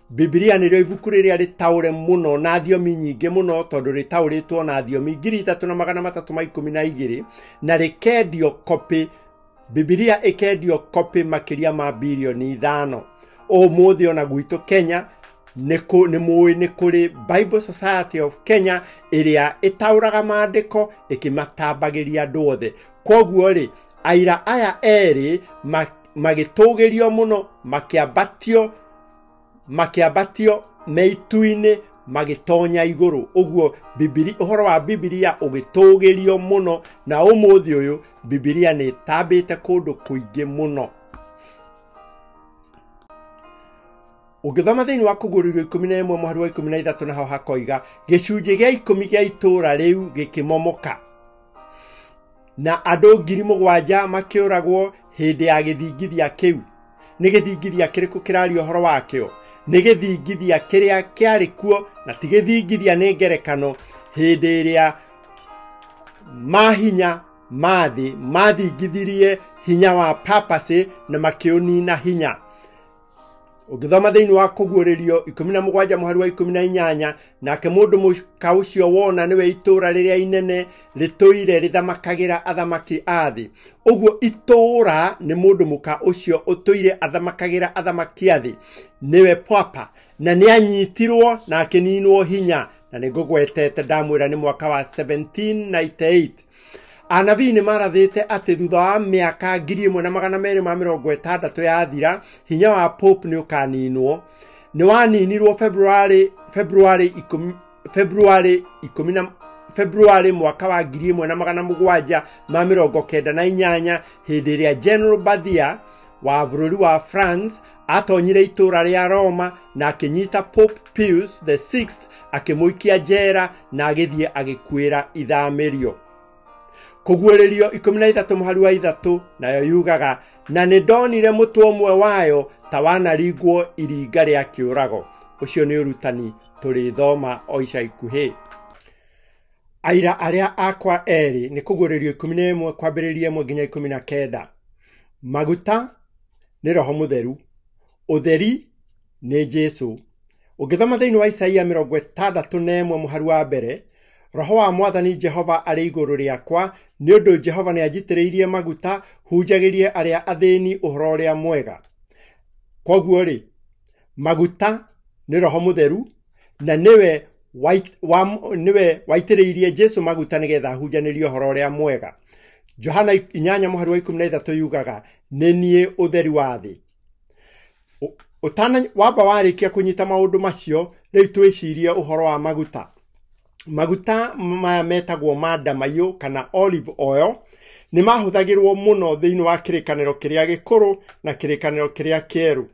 Bibilia nĩrĩo ibuku rĩrĩa rĩtaũre mũno na thiomi nyingĩ mũno, tondũ rĩtaũrĩtwo na thiomi 3312 na rĩkendio copy, Bibilia ĩkendio copy makĩria ma bilioni 5. Ũmũthĩ ona gwitũ Kenya nĩ mũĩ nĩ kũrĩ Bible Society of Kenya ĩrĩa ĩtaũraga maandĩko ĩkĩmatambagĩria andũ othe. Kwoguo rĩ, aira aya erĩ magĩtũgĩrio mũno, makĩambatio meitu-inĩ magĩtonya igũrũ. Ũguo ũhoro wa Bibilia ũgĩtũgĩrio mũno, na ũmũthĩ ũyũ Bibilia nĩ ĩtambĩte kũndũ kũingĩ mũno. Ũngĩthoma thĩinĩ wa Kũguũrĩrio 11 mũhari wa 13 naho hakoiga gĩcunjĩ gĩa 10 gĩa itũũra rĩu gĩkĩmomoka, na andũ 7,000 makĩũragwo hĩndĩ ya gĩthingithia kĩu. Nĩ gĩthingithia kĩrĩkũ kĩraria ũhoro wakĩo? Nĩ gĩthingithia kĩrĩa kĩarĩ kuo, na ti gĩthingithia nĩ ngerekano, hĩndĩ ĩrĩa mahinya ma thĩ mathingithirie hinya wa papacy na makĩũnina hinya. Ũngĩthoma thĩinĩ wa Kũguũrĩrio 17 mũhari wa 18, nake mũndũ mũka ũcio wona nĩwe itũũra rĩrĩa inene rĩtũire rĩthamakagĩra athamaki a thĩ. Ũguo itũũra nĩ mũndũ mũka ũcio ũtũire athamakagĩra athamaki a thĩ, nĩwe papa, na nĩanyitirwo na akĩninwo hinya, na nĩngũgwetete ndamwĩra nĩ mwaka wa 1798. Anabii nĩ marathĩte atĩ thutha wa mĩaka 1260 yathira, hinya wa Pope nĩ ũkaninwo. Nĩ waninirwo February mwaka wa 1798 hĩndĩ ĩrĩa General Bathia wa bũrũri wa France atonyire itũũra rĩa Roma na akĩnyita Pope Pius the Sixth, akĩmũikia njera na agĩthiĩ agĩkuĩra ithamĩrio. Kũguũrĩrio 13 mũhari wa 3 nayo yugaga, na nĩ ndonire mũtwe ũmwe wayo ta wanaringwo iringa rĩa kĩũrago. Ũcio nĩ ũrutani tũrĩthoma o ica ikuhĩ. Aira arĩa akwa erĩ nĩ Kũguũrĩrio 11 kwambĩrĩria 1 nginya 19. Maguta nĩ Roho Mũtheru, ũtheri nĩ Jesũ. Ũngĩthoma thĩinĩ wa Isaia 61 mũhari wa mbere, Roho wa Mwathani Jehova arĩ igũrũ rĩakwa, nĩ ũndũ Jehova nĩanjitĩrĩirie maguta hunjagĩrie arĩa athĩni ũhoro ũrĩa mwega. Kwoguo rĩ, maguta nĩ Roho Mũtheru, na nĩwe waitĩrĩirie Jesũ maguta nĩgetha ahunjanĩrie ũhoro ũrĩa mwega. Johana 8 mũhari wa 13 yugaga, nĩ niĩ ũtheri wa thĩ. Ũtana wamba warĩkia kũnyita maũndũ macio, rĩu twĩcirie ũhoro wa maguta. Maguta maya metagwo ma ndamaiyũ kana olive oil nĩ mahũthagĩrwo mũno thĩinĩ wa kĩrĩkanĩro kĩrĩa gĩkũrũ na kĩrĩkanĩro kĩrĩa kĩerũ.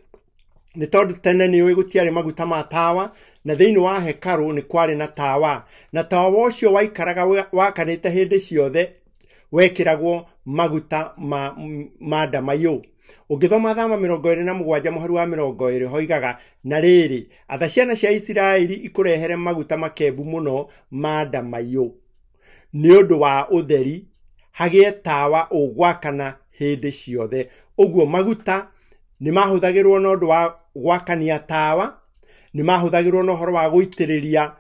Nĩ tondũ tene nĩ ũĩ gũtiarĩ maguta ma tawa, na thĩinĩ wa hekarũ nĩ kwarĩ na tawa, na tawa ũcio waikaraga wakanĩte hĩndĩ ciothe wekĩragwo maguta ma ndamaiyũ. Ũngĩthoma Thama 27 mũhari wa 20 hoigaga, na rĩrĩ, atha ciana cia Isiraeli ikũrehere maguta makembu mũno ma ndamaiyũ nĩ ũndũ wa ũtheri, hagĩe tawa ũgwakana hĩndĩ ciothe. Ũguo maguta nĩ mahũthagĩrwo na ũndũ wa gwakania tawa, nĩ mahũthagĩrwo na ũhoro wa gũitĩrĩria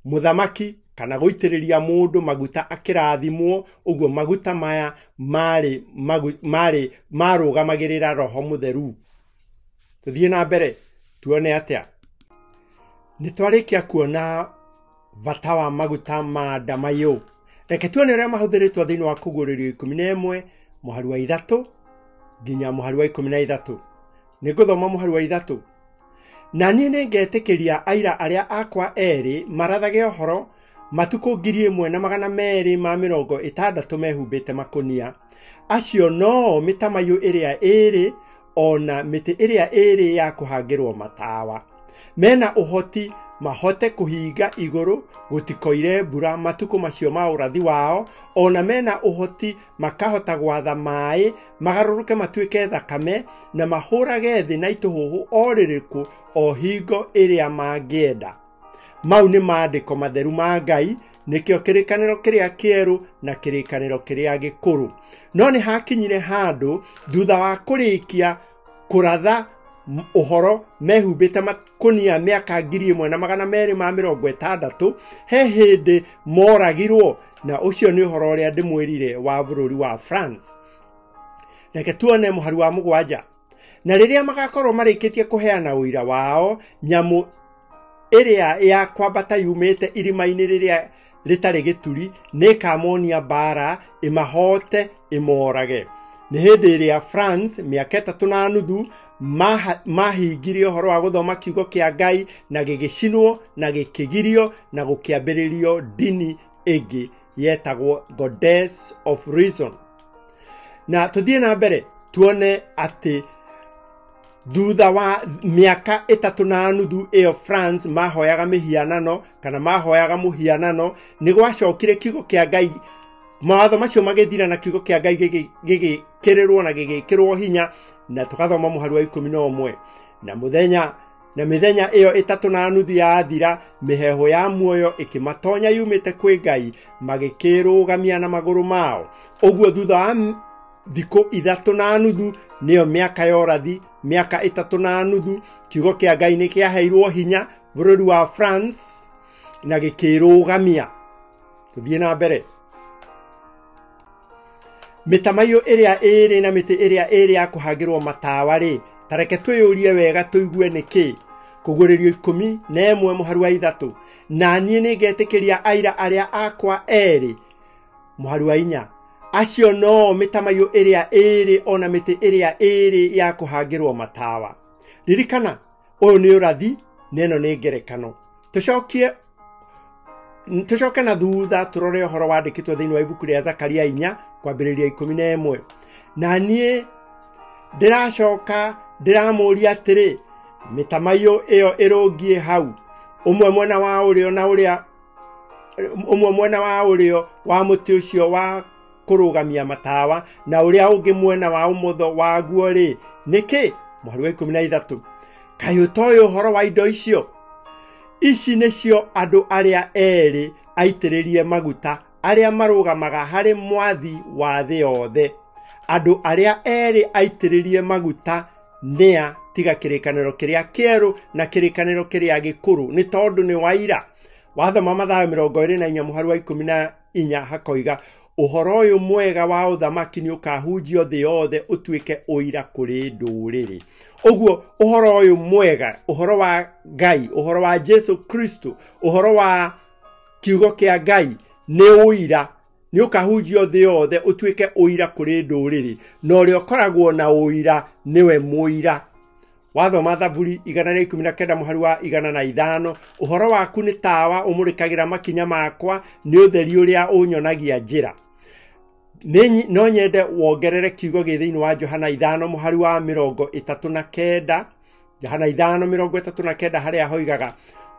mũthamaki kana gũitĩrĩria mũndũ maguta akĩrathimwo. Ũguo maguta maya marĩ marũgamagĩrĩra Roho Mũtheru. Tũthiĩ na mbere tuone atĩa. Nĩ twarĩkia kuona bata wa maguta ma ndamaiyũ. Reke tuone ũrĩa mahũthĩrĩtwo thĩinĩ wa Kũguũrĩrio 11 mũhari wa 3 nginya mũhari wa 13. Nĩngũthoma mũhari wa 3. Na niĩ nĩngetĩkĩria aira arĩa akwa erĩ marathage ũhoro matukũ 1260 mehumbĩte makũnia. Acio noo mĩtamaiyũ ĩrĩa ĩĩrĩ ona mĩtĩ ĩrĩa ĩĩrĩ ya kũhangĩrwo matawa. Mena ũhoti mahote kũhinga igũrũ gũtikoire mbura matukũ macio ma ũrathi wao, ona mena ũhoti makahota gwatha maĩ magarũrũke matuĩke thakame, na mahũrage thĩ na itũhũhũ o rĩrĩkũ o hingo ĩrĩa mangĩenda. Mau nĩ maandĩko matheru ma Ngai, nĩkĩo kĩrĩkanĩro kĩrĩa kĩerũ na kĩrĩkanĩro kĩrĩa gĩkũrũ. No nĩ hakinyire handũ thutha wa kũrĩkia kũratha ũhoro mehumbĩte makũnia mĩaka 1260, he hĩndĩ moragirwo, na ũcio nĩ ũhoro ũrĩa ndĩmwĩrire wa bũrũri wa France. Reke tuone mũhari wa 7. Na rĩrĩa magakorwo marĩkĩtie kũheana ũira wao, nyamũ ĩrĩa ya kwambata yumĩte irima-inĩ rĩrĩa rĩtarĩ gĩturi nĩĩkamonia mbara, ĩmahote, ĩmorage. Nĩ hĩndĩ ĩrĩa France mĩaka 3.5 mahingirie ũhoro wa gũthoma kiugo kĩa Ngai, na gĩgĩcinwo na gĩkĩgirio na gũkĩambĩrĩrio ndini ĩngĩ yetagwo Goddess of Reason. Na tũthiĩ na mbere tuone atĩ thutha wa mĩaka 3.5 ĩyo France mahoyaga mĩhianano kana mahoyaga mũhianano, nĩ gwacokire kiugo kĩa Ngai, mawatho macio magĩthira na kiugo kĩa Ngai gĩgĩkĩrĩrwo na gĩgĩkĩrwo hinya, na tũgathoma mũhari wa 11. Na mũthenya na mĩthenya ĩyo 3.5 yathira, mĩheehũ ya muoyo ĩkĩmatonya yumĩte kwĩ Ngai, magĩkĩrũgamia na magũrũ mao. Ũguo thutha wa thikũ 3.5 nĩyo mĩaka ya ũrathi, mĩaka 3.5. Kiugo kĩa Ngai nĩ kĩaheirwo hinya bũrũri wa France na gĩkĩrũgamia. Tũthiĩ na mbere. Mĩtamaiyũ ĩrĩa ĩĩrĩ na mĩtĩ ĩrĩa ĩĩrĩ ya kũhangĩrwo matawa rĩ, ta reke twĩyũrie wega tũigue nĩkĩ. Kũguũrĩrio 11 mũhari wa 3, na niĩ nĩngetĩkĩria aira arĩa akwa erĩ, mũhari wa 4, acio no mĩtamaiyũ ĩrĩa ĩĩrĩ ona mĩtĩ ĩrĩa ĩĩrĩ ya kũhangĩrwo matawa. Ririkana, ũyũ nĩ ũrathi na ĩno nĩ ngerekano. Tũcoke na thutha tũrore ũhoro wandĩkĩtwo thĩinĩ wa ibuku rĩa Zakaria 4 kwambĩrĩria 11. Na niĩ ndĩracoka ndĩramũria atĩrĩ, mĩtamaiyũ ĩyo ĩrũngiĩ hau, ũmwe mwena wa ũrĩo na ũrĩa ũmwe mwena wa ũrĩo wa mũtĩ ũcio wa kũrũgamia matawa na ũrĩa ũngĩ mwena wa ũmotho waguo rĩ, nĩkĩ? Mũhari wa 13, kaĩ ũtoĩ ũhoro wa indo icio? Ici nĩcio andũ arĩa erĩ aitĩrĩrie maguta arĩa marũgamaga harĩ mwathi wa thĩ yothe. Andũ arĩa erĩ aitĩrĩrie maguta nĩa tiga kĩrĩkanĩro kĩrĩa kĩerũ na kĩrĩkanĩro kĩrĩa gĩkũrũ, nĩ tondũ nĩ waira. Wathoma Mathayo 24 mũhari wa 14 hakoiga, ũhoro ũyũ mwega wa ũthamaki nĩ ũkahunjio thĩ yothe ũtuĩke ũira kũrĩ ndũrĩrĩ. Ũguo ũhoro ũyũ mwega, ũhoro wa Ngai, ũhoro wa Jesu Kristo, ũhoro wa kiugo kĩa Ngai nĩ ũira, nĩ ũkahunjio thĩ yothe ũtuĩke ũira kũrĩ ndũrĩrĩ, na ũrĩa ũkoragwo na ũira nĩwe mũira. Wathoma Thaburi 119 mũhari wa 105, ũhoro waku nĩ tawa ũmũrĩkagĩra makinya makwa, nĩ ũtheri ũrĩa ũnyonagia njĩra. No nyende wongerere kiugo gĩ thĩinĩ wa Johana 5 mũhari wa 39, Johana 5:39 harĩa hoigaga,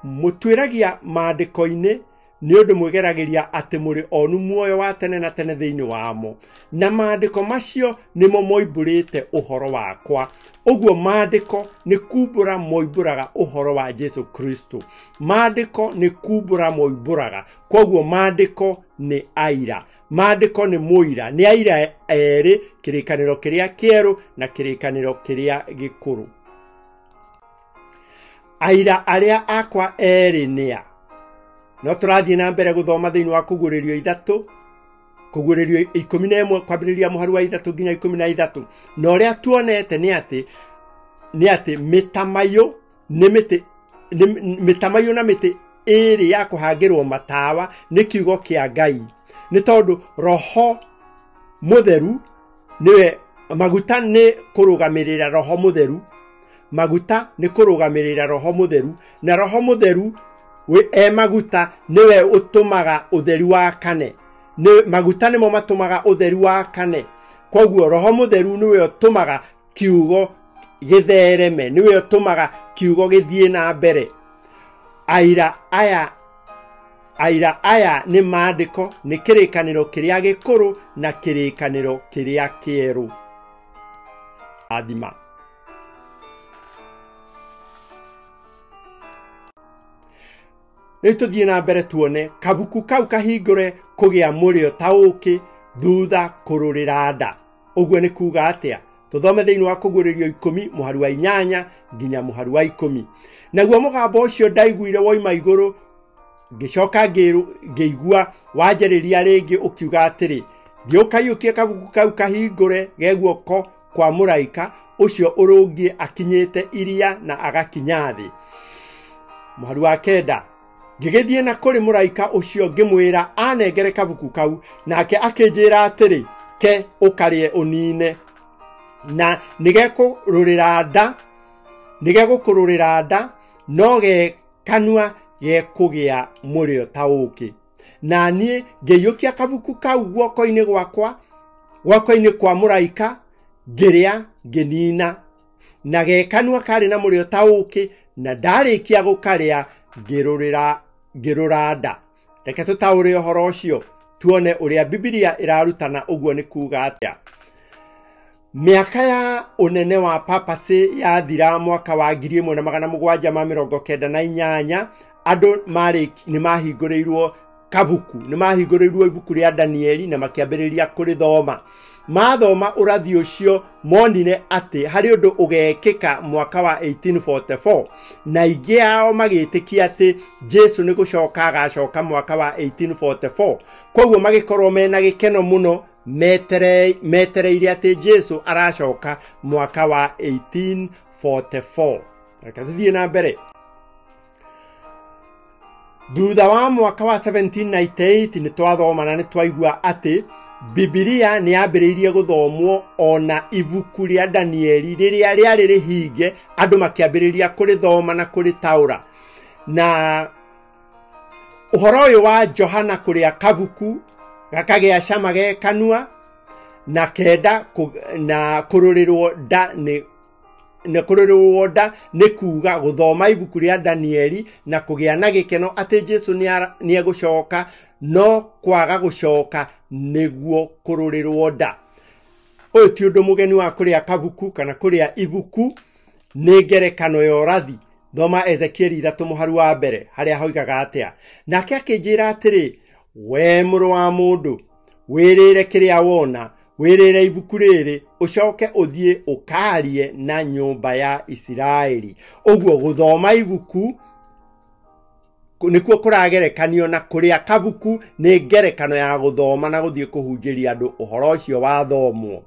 mũtuĩragia maandĩko-inĩ nĩ ũndũ mwĩgeragĩria atĩ mũrĩ onu muoyo wa tene na tene thĩinĩ wamo, na maandĩko macio nĩmo moimbũrĩte ũhoro wakwa. Ũguo maandĩko nĩ kumbũra moimbũraga ũhoro wa Jesu Kristo. Maandĩko nĩ kumbũra moimbũraga, koguo maandĩko nĩ aira, maandĩko nĩ mũira, nĩ aira erĩ, kĩrĩkanĩro kĩrĩa kĩerũ na kĩrĩkanĩro kĩrĩa gĩkũrũ. Aira arĩa akwa erĩ nĩa? No tũrathiĩ na mbere gũthoma thĩinĩ wa kũguũrĩrio 3, kũguũrĩrio 11 kwambĩrĩria mũhari wa 3 nginya 13. Na ũrĩa tuonete nĩ atĩ mĩtamaiyũ nĩ mĩtĩ, mĩtamaiyũ na mĩtĩ ĩĩrĩ ya kũhangĩrwo matawa nĩ kiugo kĩa Ngai, nĩ tondũ Roho Mũtheru nĩwe maguta nĩ kũrũgamĩrĩra Roho Mũtheru, maguta nĩ kũrũgamĩrĩra Roho Mũtheru, na Roho Mũtheru e maguta nĩwe ũtũmaga ũtheri wakane. Nĩ maguta nĩmo matũmaga ũtheri wakane. Koguo Roho Mũtheru nĩwe ũtũmaga kiugo gĩthereme, nĩwe ũtũmaga kiugo gĩthiĩ na mbere. Aira aya nĩ maandĩko, nĩ kĩrĩkanĩro kĩrĩa gĩkũrũ na kĩrĩkanĩro kĩrĩa kĩerũ. Athima. Rĩu tũthiĩ na mbere tuone kabuku kau kahingũre kũgĩa mũrĩo ta ũũkĩ thutha kũrũrĩra nda. Ũguo nĩ kuga atĩa? Tũthome thĩinĩ wa Kũguũrĩrio 10 mũhari wa 8 nginya mũhari wa 10. Naguo mũgambo ũcio ndaiguire woima igũrũ, ngĩcoka ngĩigua wanjarĩria rĩngĩ ũkiuga atĩrĩ, thiĩ ũkaiyũkie kabuku kau kahingũre ge guoko kwa mũraika ũcio ũrũngiĩ akinyĩte iria na agakinya thĩ. Mũhari wa 9, ngĩgĩthiĩ na kũrĩ mũraika ũcio ngĩmwĩra anengere kabuku kau, nake akĩnjĩra atĩrĩ, ke ũkarĩe ũnine, na nĩgekũrũrĩra nda, nĩgegũkũrũrĩra nda, no ge kanua gekũgĩa mũrĩo ta ũũkĩ. Na niĩ ngĩiyũkia kabuku kau guoko-inĩ gwakwa, guoko-inĩ kwa mũraika, ngĩrĩa ngĩnina, na ge kanua karĩ na mũrĩo ta ũũkĩ, na ndarĩkia gũkarĩa ngĩrũra nda. Reke tũtaũre ũhoro ũcio tuone ũrĩa Bibilia ĩrarutana ũguo nĩ kuga atĩa. Mĩaka ya ũnene wa papacy yathira mwaka wa 1798, andũ nĩ mahingũrĩirwo kabuku, nĩ mahingũrĩirwo ibuku rĩa Danieli na makĩambĩrĩria kũrĩthoma. Mathoma ũrathi ũcio monire atĩ harĩ ũndũ ũgekĩka mwaka wa 1844, na aingĩ ao magĩtĩkia atĩ Jesu nĩ gũcoka agacoka mwaka wa 1844. Koguo magĩkorwo mena gĩkeno mũno metereire atĩ Jesu aracoka mwaka wa 1844. Reke tũthiĩ na mbere. Thutha wa mwaka wa 1798 nĩ twathoma na nĩ twaigua atĩ Bibilia nĩ yambĩrĩirie gũthomwo ona ibuku rĩa Danieli rĩrĩa rĩarĩ rĩhinge, andũ makĩambĩrĩria kũrĩthoma na kũrĩtaũra. Na ũhoro ũyũ wa Johana kũrĩa kabuku gakagĩa cama ge kanua na kenda na kũrũrĩrwo nda nĩ na kũrũrĩrwo nda nĩ kuga gũthoma ibuku rĩa Danieli na kũgĩa na gĩkeno atĩ Jesu nĩ egũcoka, no kwaga gũcoka nĩguo kũrũrĩrwo nda. Ũyũ ti ũndũ mũgeni wa kũrĩa kabuku kana kũrĩa ibuku, nĩ ngerekano ya ũrathi. Thoma Ezekieli 3 mũhari wa mbere harĩa hoigaga atĩa, nake akĩnjĩra atĩrĩ, we mũrũ wa mũndũ, wĩrĩre kĩrĩa wona, wĩrĩre ibuku rĩrĩ, ũcoke ũthiĩ ũkarie na nyũmba ya Isiraeli. Ũguo gũthoma ibuku nĩkuo kũragerekanio na kũrĩa kabuku nĩ ngerekano ya gũthoma na gũthiĩ kũhunjĩria andũ ũhoro ũcio wathomwo.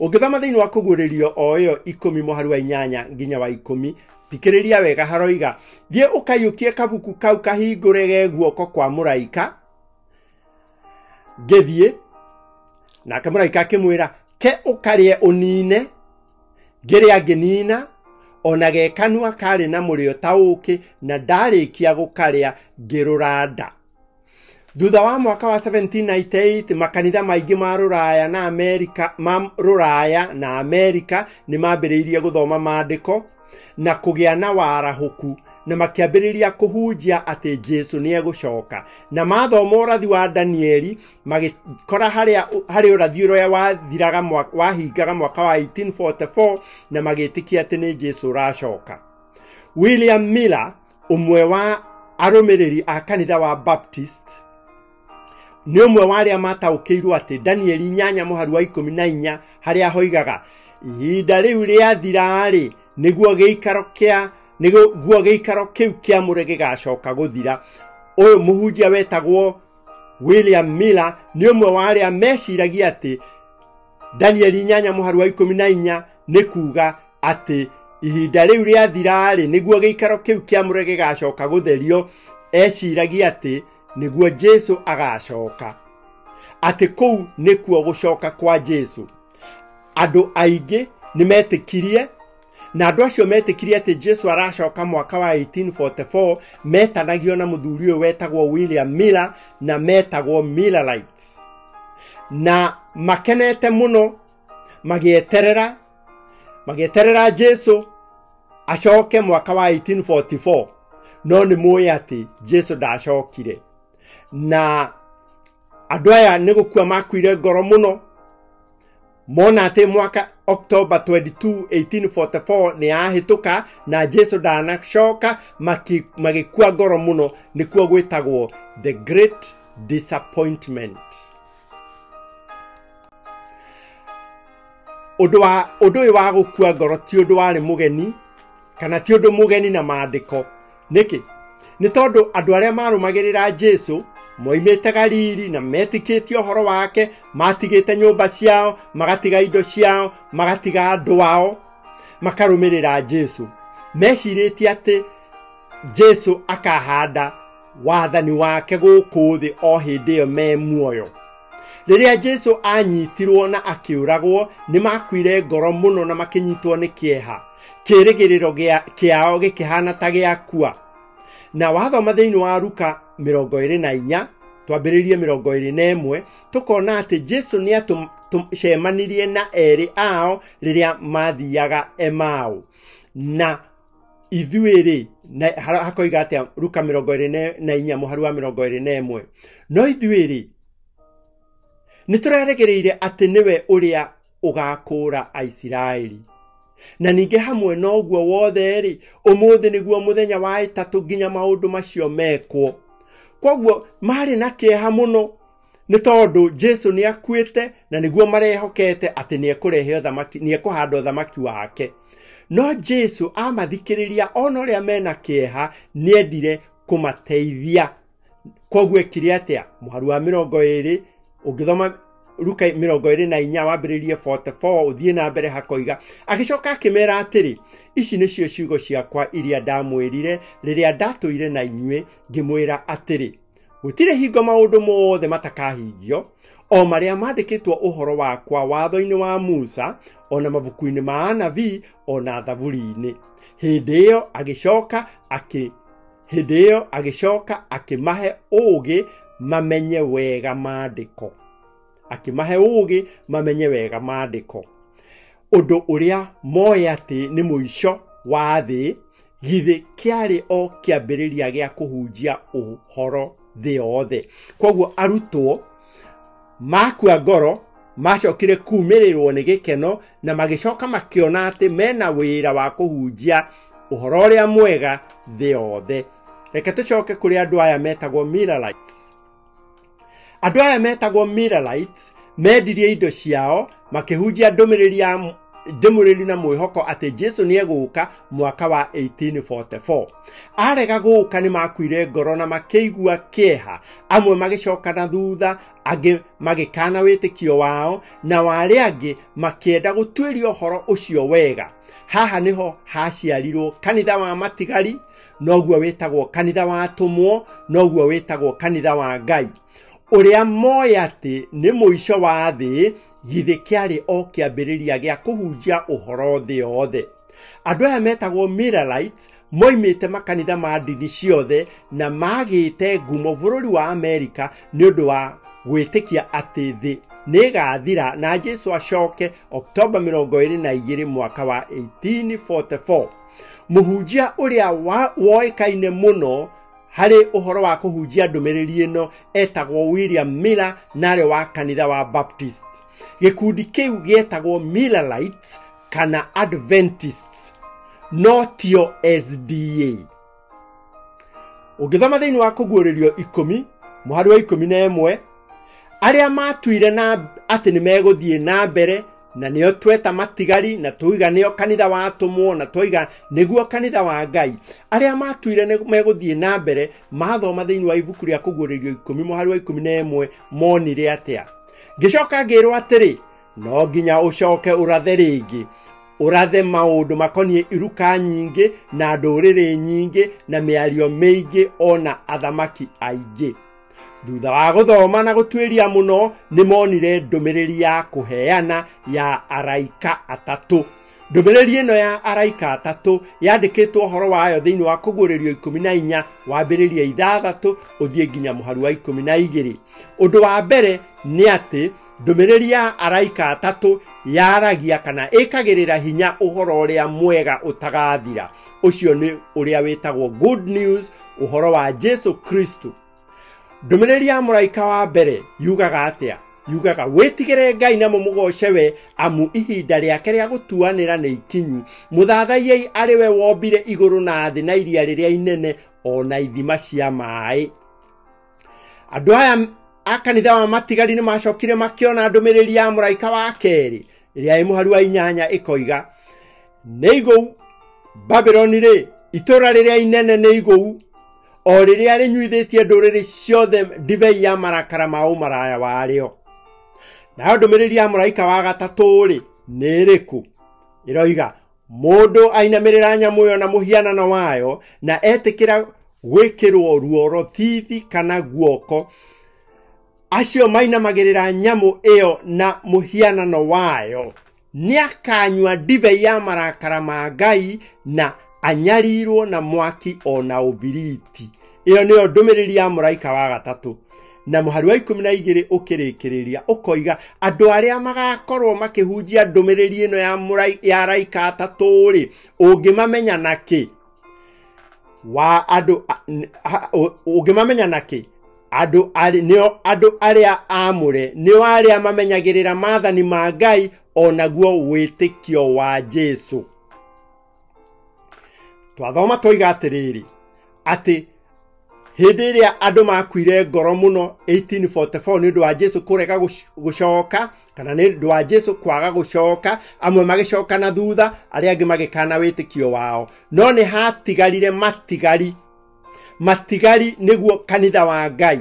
Ũngĩthoma thĩinĩ wa kũguũrĩrio o ĩyo 10 mũhari wa 8 nginya wa 10, thikĩrĩria wega haroiga, thiĩ ũkaiyũkie kabuku kau kahingũre ge guoko kwa mũraika. Ngĩthiĩ, nake mũraika akĩmwĩra, ke ũkarĩe ũnine. Ngĩrĩa ngĩnina, ona ge kanua karĩ na mũrĩo ta ũũkĩ, na ndarĩkia gũkarĩa ngĩrũra nda. Thutha wa mwaka wa 1798 makanitha maingĩ ma Rũraya na Amerika, ma Rũraya na Amerika nĩ mambĩrĩirie gũthoma maandĩko na kũgĩa na warahũku, na makĩambĩrĩria kũhunjia atĩ Jesu nĩ egũcoka. Na mathoma ũrathi wa Danieli magĩkora harĩ ũrathi ũrĩa wathiraga wahingaga mwaka wa 1844, na magĩtĩkia atĩ nĩ Jesu ũracoka. William Miller, ũmwe wa arũmĩrĩri a kanitha wa Baptist, nĩ ũmwe wa arĩa mataũkĩirwo atĩ Danieli 8 mũhari wa 14 harĩa hoigaga, ihinda rĩu rĩathira-rĩ, nĩguo gĩikaro kĩa nĩguo gĩikaro kĩu kĩamũre gĩgacoka gũthira. Ũyũ mũhunjia wetagwo William Miller nĩ ũmwe wa arĩa meciragia atĩ Danieli 8 mũhari wa 14 nĩ kuga atĩ ihinda rĩu rĩathira-rĩ, nĩguo gĩikaro kĩu kĩamũre gĩgacoka gũtherio. Eciragia atĩ nĩguo Jesu agacoka, atĩ kũu nĩkuo gũcoka kwa Jesu. Andũ aingĩ nĩ metĩkirie, na andũ acio metĩkirie atĩ Jesu aracoka mwaka wa 1844 metanagio na mũthuri ũyũ wetagwo William Miller, na metagwo Millerites, na makenete mũno magĩeterera Jesu acoke mwaka wa 1844. No nĩ mũĩ atĩ Jesu ndacokire, na andũ aya nĩ gũkua makuire ngoro mũno mona atĩ mwaka October 22 1844 nĩ yahĩtũka na Jesu ndanacoka, magĩkua ngoro mũno. Nĩkuo gwĩtagwo the great disappointment. Ũndũ ũyũ wa gũkua ngoro ti ũndũ warĩ mũgeni, kana ti ũndũ mũgeni na maandĩko. Nĩkĩ? Nĩ tondũ andũ arĩa marũmagĩrĩra Jesu moimĩte Galili na metĩkĩtie ũhoro wake, matigĩte nyũmba ciao, magatiga indo ciao, magatiga andũ ao, makarũmĩrĩra Jesu. Mecirĩtie atĩ Jesu akahanda wathani wake gũkũ thĩ o hĩndĩ ĩyo me muoyo. Rĩrĩa Jesu anyitirwo na akĩũragwo, nĩ makuire ngoro mũno na makĩnyitwo nĩ kĩeha. Kĩĩrĩgĩrĩro kĩao gĩkĩhana ta gĩakua. Na wathoma thĩinĩ wa Luka 24 twambĩrĩrie 21, tũkona atĩ Jesu nĩ atũcemanirie na erĩ ao rĩrĩa mathiaga Emau. Na ithuĩ rĩ, hakoiga atĩa Luka 24 mũhari wa 21, no ithuĩ rĩ nĩ tũreregereire atĩ nĩwe ũrĩa ũgakũũra Aisiraeli. Na ningĩ hamwe na ũguo wothe rĩ, ũmũthĩ nĩguo mũthenya wa ĩtatũ nginya maũndũ macio mekwo. Kwoguo marĩ na kĩeha mũno nĩ tondũ Jesu nĩ akuĩte na nĩguo marehokete atĩ nĩ ekũrehe ũthamaki, nĩ ekũhanda ũthamaki wake. No Jesu amathikĩrĩria ona ũrĩa mena kĩeha nĩ endire kũmateithia. Kwoguo ekire atĩa? Mũhari wa 20 ũngĩthoma Luka 24 wambĩrĩrie 44 ũthiĩ na mbere hakoiga, agĩcoka akĩmera atĩrĩ, ici nĩcio ciugo ciakwa iria ndamwĩrire rĩrĩa ndatũire na inyuĩ, ngĩmwĩra atĩrĩ, gũtirĩ hingo maũndũ mothe matakahingio, o marĩa mandĩkĩtwo ũhoro wakwa watho-inĩ wa Musa, ona mabuku-inĩ ma anabii, ona thaburi-inĩ. Hĩndĩ ĩyo agĩcoka akĩmahe ũũgĩ mamenye wega maandĩko. Akĩmahe ũũgĩ mamenye wega maandĩko. Ũndũ ũrĩa moĩ atĩ nĩ mũico wa thĩ, githĩ kĩarĩ o kĩambĩrĩria gĩa kũhunjia ũhoro thĩ yothe. Kwoguo arutwo makua ngoro macokire kumĩrĩrwo nĩ gĩkeno na magĩcoka makĩona atĩ mena wĩra wa kũhunjia ũhoro ũrĩa mwega thĩ yothe. Reke tũcoke kũrĩ andũ aya metagwo Millerites. Andũ aya metagwo Millerites mendirie indo ciao makĩhunjia ndũmĩrĩri na mwĩhoko atĩ Jesu nĩ egũka mwaka wa 1844. Arega gũka nĩ makuire ngoro na makĩigua kĩeha, amwe magĩcoka na thutha, angĩ magĩkana wĩtĩkio wao, na arĩa angĩ makĩenda gũtuĩria ũhoro ũcio wega. Haha nĩho haciarirwo kanitha wa matigari, noguo wĩtagwo kanitha wa atũmwo, noguo wĩtagwo kanitha wa Ngai. Ũrĩa moĩ atĩ nĩ mũico wa thĩ, githĩ kĩarĩ o kĩambĩrĩria gĩa kũhunjia ũhoro thĩ yothe. Andũ aya metagwo Millerites moimĩte makanitha ma ndini ciothe na magĩte ngumo bũrũri wa Amerika nĩ ũndũ wa gwĩtĩkia atĩ thĩ nĩ ĩgathira na Jesu acoke Oktoba 22 mwaka wa 1844. Mũhunjia ũrĩa woĩkaine mũno harĩ ũhoro wa kũhunjia ndũmĩrĩri ĩno etagwo William Miller, narĩ wa kanitha wa Baptist. Gĩkundi kĩu gĩetagwo Millerites kana Adventists, no tio SDA. Ũngĩthoma thĩinĩ wa Kũguũrĩrio 10 mũhari wa 11, arĩa matuire na atĩ nĩ megũthiĩ na mbere na nĩo tweta matigari na tuiga nĩo kanitha wa atũmwo na tuiga nĩguo kanitha wa Ngai, arĩa matuire nĩ megũthiĩ na mbere mathoma thĩinĩ wa ibuku rĩa Kũguũrĩrio 10 mũhari wa 11 monire atĩa? Ngĩcoka ngĩrwo atĩrĩ, no nginya ũcoke ũrathe rĩngĩ, ũrathe maũndũ makoniĩ iruka nyingĩ na ndũrĩrĩ nyingĩ na mĩario mĩingĩ ona athamaki aingĩ. Thutha wa gũthoma na gũtuĩria mũno nĩ monire ndũmĩrĩri ya kũheana ya araika atatũ. Ndũmĩrĩri ĩno ya araika atatũ yandĩkĩtwo ũhoro wayo thĩinĩ wa Kũguũrĩrio 14 wambĩrĩria 6 ũthiĩ nginya mũhari wa 12. Ũndũ wa mbere nĩ atĩ ndũmĩrĩri ya araika atatũ yaragia kana ĩkagĩrĩra hinya ũhoro ũrĩa mwega ũtagathira. Ũcio nĩ ũrĩa wĩtagwo good news, ũhoro wa Jesu Kristo. Ndũmĩrĩri ya mũraika wa mbere yugaga atĩa? Yugaga wĩtigĩre Ngai na mũmũgoce we, amu ihinda rĩake rĩa gũtuanĩra nĩ ikinyu. Mũthathaiei arĩ we wombire igũrũ na thĩ na iria rĩrĩa inene ona ithima cia maĩ. Andũ aya a kanitha wa matigari nĩ macokire makĩona ndũmĩrĩri ya mũraika wa kerĩ ĩrĩa ĩ mũhari wa 8 ĩkoiga, nĩ igũu Babuloni rĩ, itũũra rĩrĩa inene nĩ igũu, o rĩrĩa rĩnyuithĩtie ndũrĩrĩ ciothe ndibei ya marakara ma ũmaraya warĩo. Nayo ndũmĩrĩri ya mũraika wa gatatũ rĩ nĩ ĩrĩkũ? Ĩroiga mũndũ ainamĩrĩra nyamũ ĩyo na mũhianano wayo na etĩkĩra gwĩkĩrwo ruoro thithi kana guoko, acio mainamagĩrĩra nyamũ ĩyo na mũhianano wayo nĩakanyua ndibei ya marakara ma Ngai na anyarirwo na mwaki ona ũbiriti. Ĩyo nĩyo ndũmĩrĩri ya mũraika wa gatatũ. Na mũhari wa 12 ũkĩrĩkĩrĩria ũkoiga andũ arĩa magakorwo makĩhunjia ndũmĩrĩri ĩno ya araika atatũ rĩ, ũngĩmamenya nakĩ? Wa andũ ũngĩmamenya nakĩ? Andũ nĩo andũ arĩa aamũre, nĩo arĩa mamenyagĩrĩra maathani ma Ngai onaguo wĩtĩkio wa Jesu. Twathoma twoiga atĩrĩrĩ, atĩ Hĩndĩ ĩrĩa andũ makuire ngoro mũno 1844 nĩ ũndũ wa Jesu kũrega gũcoka, kana nĩ ũndũ wa Jesu kwaga gũcoka, amwe magĩcoka na thutha, arĩa angĩ magĩkana wĩtĩkio wao. No nĩ hatigarire matigari, matigari nĩguo kanitha wa Ngai.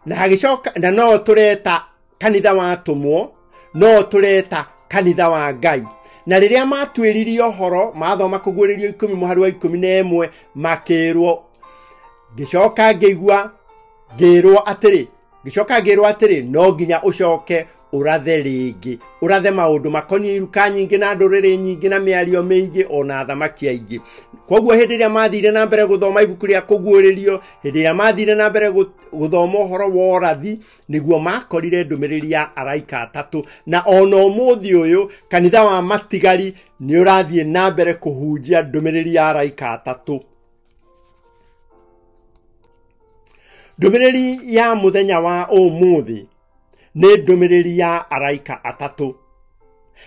Na hagĩcoka, na no tũreta kanitha wa atũmwo, no tũreta kanitha wa Ngai. Na rĩrĩa matuĩririe ũhoro, mathoma kũguũrĩrio 10 mũhari wa 11, makĩrwo, ngĩcoka ngĩigua ngĩrwo atĩrĩ, ngĩcoka ngĩrwo atĩrĩ, no nginya ũcoke ũrathe rĩngĩ, ũrathe maũndũ makoniĩ iruka nyingĩ na ndũrĩrĩ nyingĩ na mĩario mĩingĩ ona athamaki aingĩ. Koguo hĩndĩ ĩrĩa mathire na mbere gũthoma ibuku rĩa kũguũrĩrio, hĩndĩ ĩrĩa mathire na mbere gũthoma ũhoro wa ũrathi, nĩguo makorire ndũmĩrĩri ya araika atatũ. Na ona ũmũthĩ ũyũ kanitha wa matigari nĩ ũrathiĩ na mbere kũhunjia ndũmĩrĩri ya araika atatũ. Ndũmĩrĩri ya mũthenya wa ũmũthĩ nĩ ndũmĩrĩri ya araika atatũ.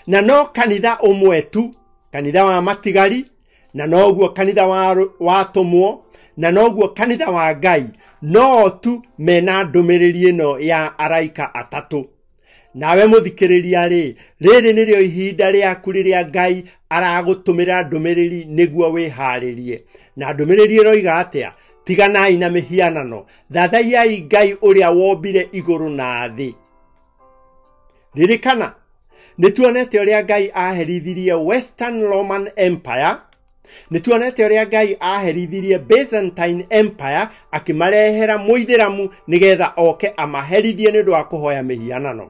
Na no kanitha ũmwe tu, kanitha wa matigari, na noguo kanitha wa atũmwo, na noguo kanitha wa Ngai, no tu mena ndũmĩrĩri ĩno ya araika atatũ. Nawe mũthikĩrĩria rĩ, rĩrĩ nĩrĩo ihinda rĩaku rĩrĩa Ngai aragũtũmĩra ndũmĩrĩri nĩguo wĩharĩrie. Na ndũmĩrĩri ĩroiga atĩa? Tiganai na mĩhianano, thathaiyai Ngai ũrĩa wombire igũrũ na thĩ. Ririkana, nĩ tuonete ũrĩa Ngai aherithirie Western Roman Empire, nĩ tuonete ũrĩa Ngai aherithirie Byzantine Empire, akĩmarehera mũithĩramu nĩgetha oke amaherithie nĩ ũndũ wa kũhoya mĩhianano.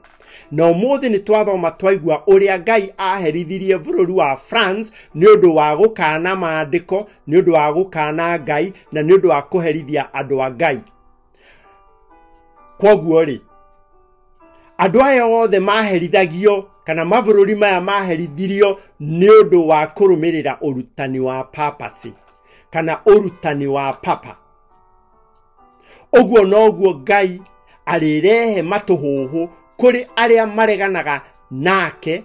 Na ũmũthĩ nĩ twathoma twaigua ũrĩa Ngai aherithirie bũrũri wa France nĩ ũndũ wa gũkana maandĩko, nĩ ũndũ wa gũkana Ngai, na nĩ ũndũ wa kũherithia andũ a Ngai. Kwoguo rĩ, andũ aya othe maherithagio kana mabũrũri maya maherithirio nĩ ũndũ wa kũrũmĩrĩra ũrutani wa papacy kana ũrutani wa papa. Ũguo noguo Ngai arĩrehe matũhũhũ kũrĩ arĩa mareganaga nake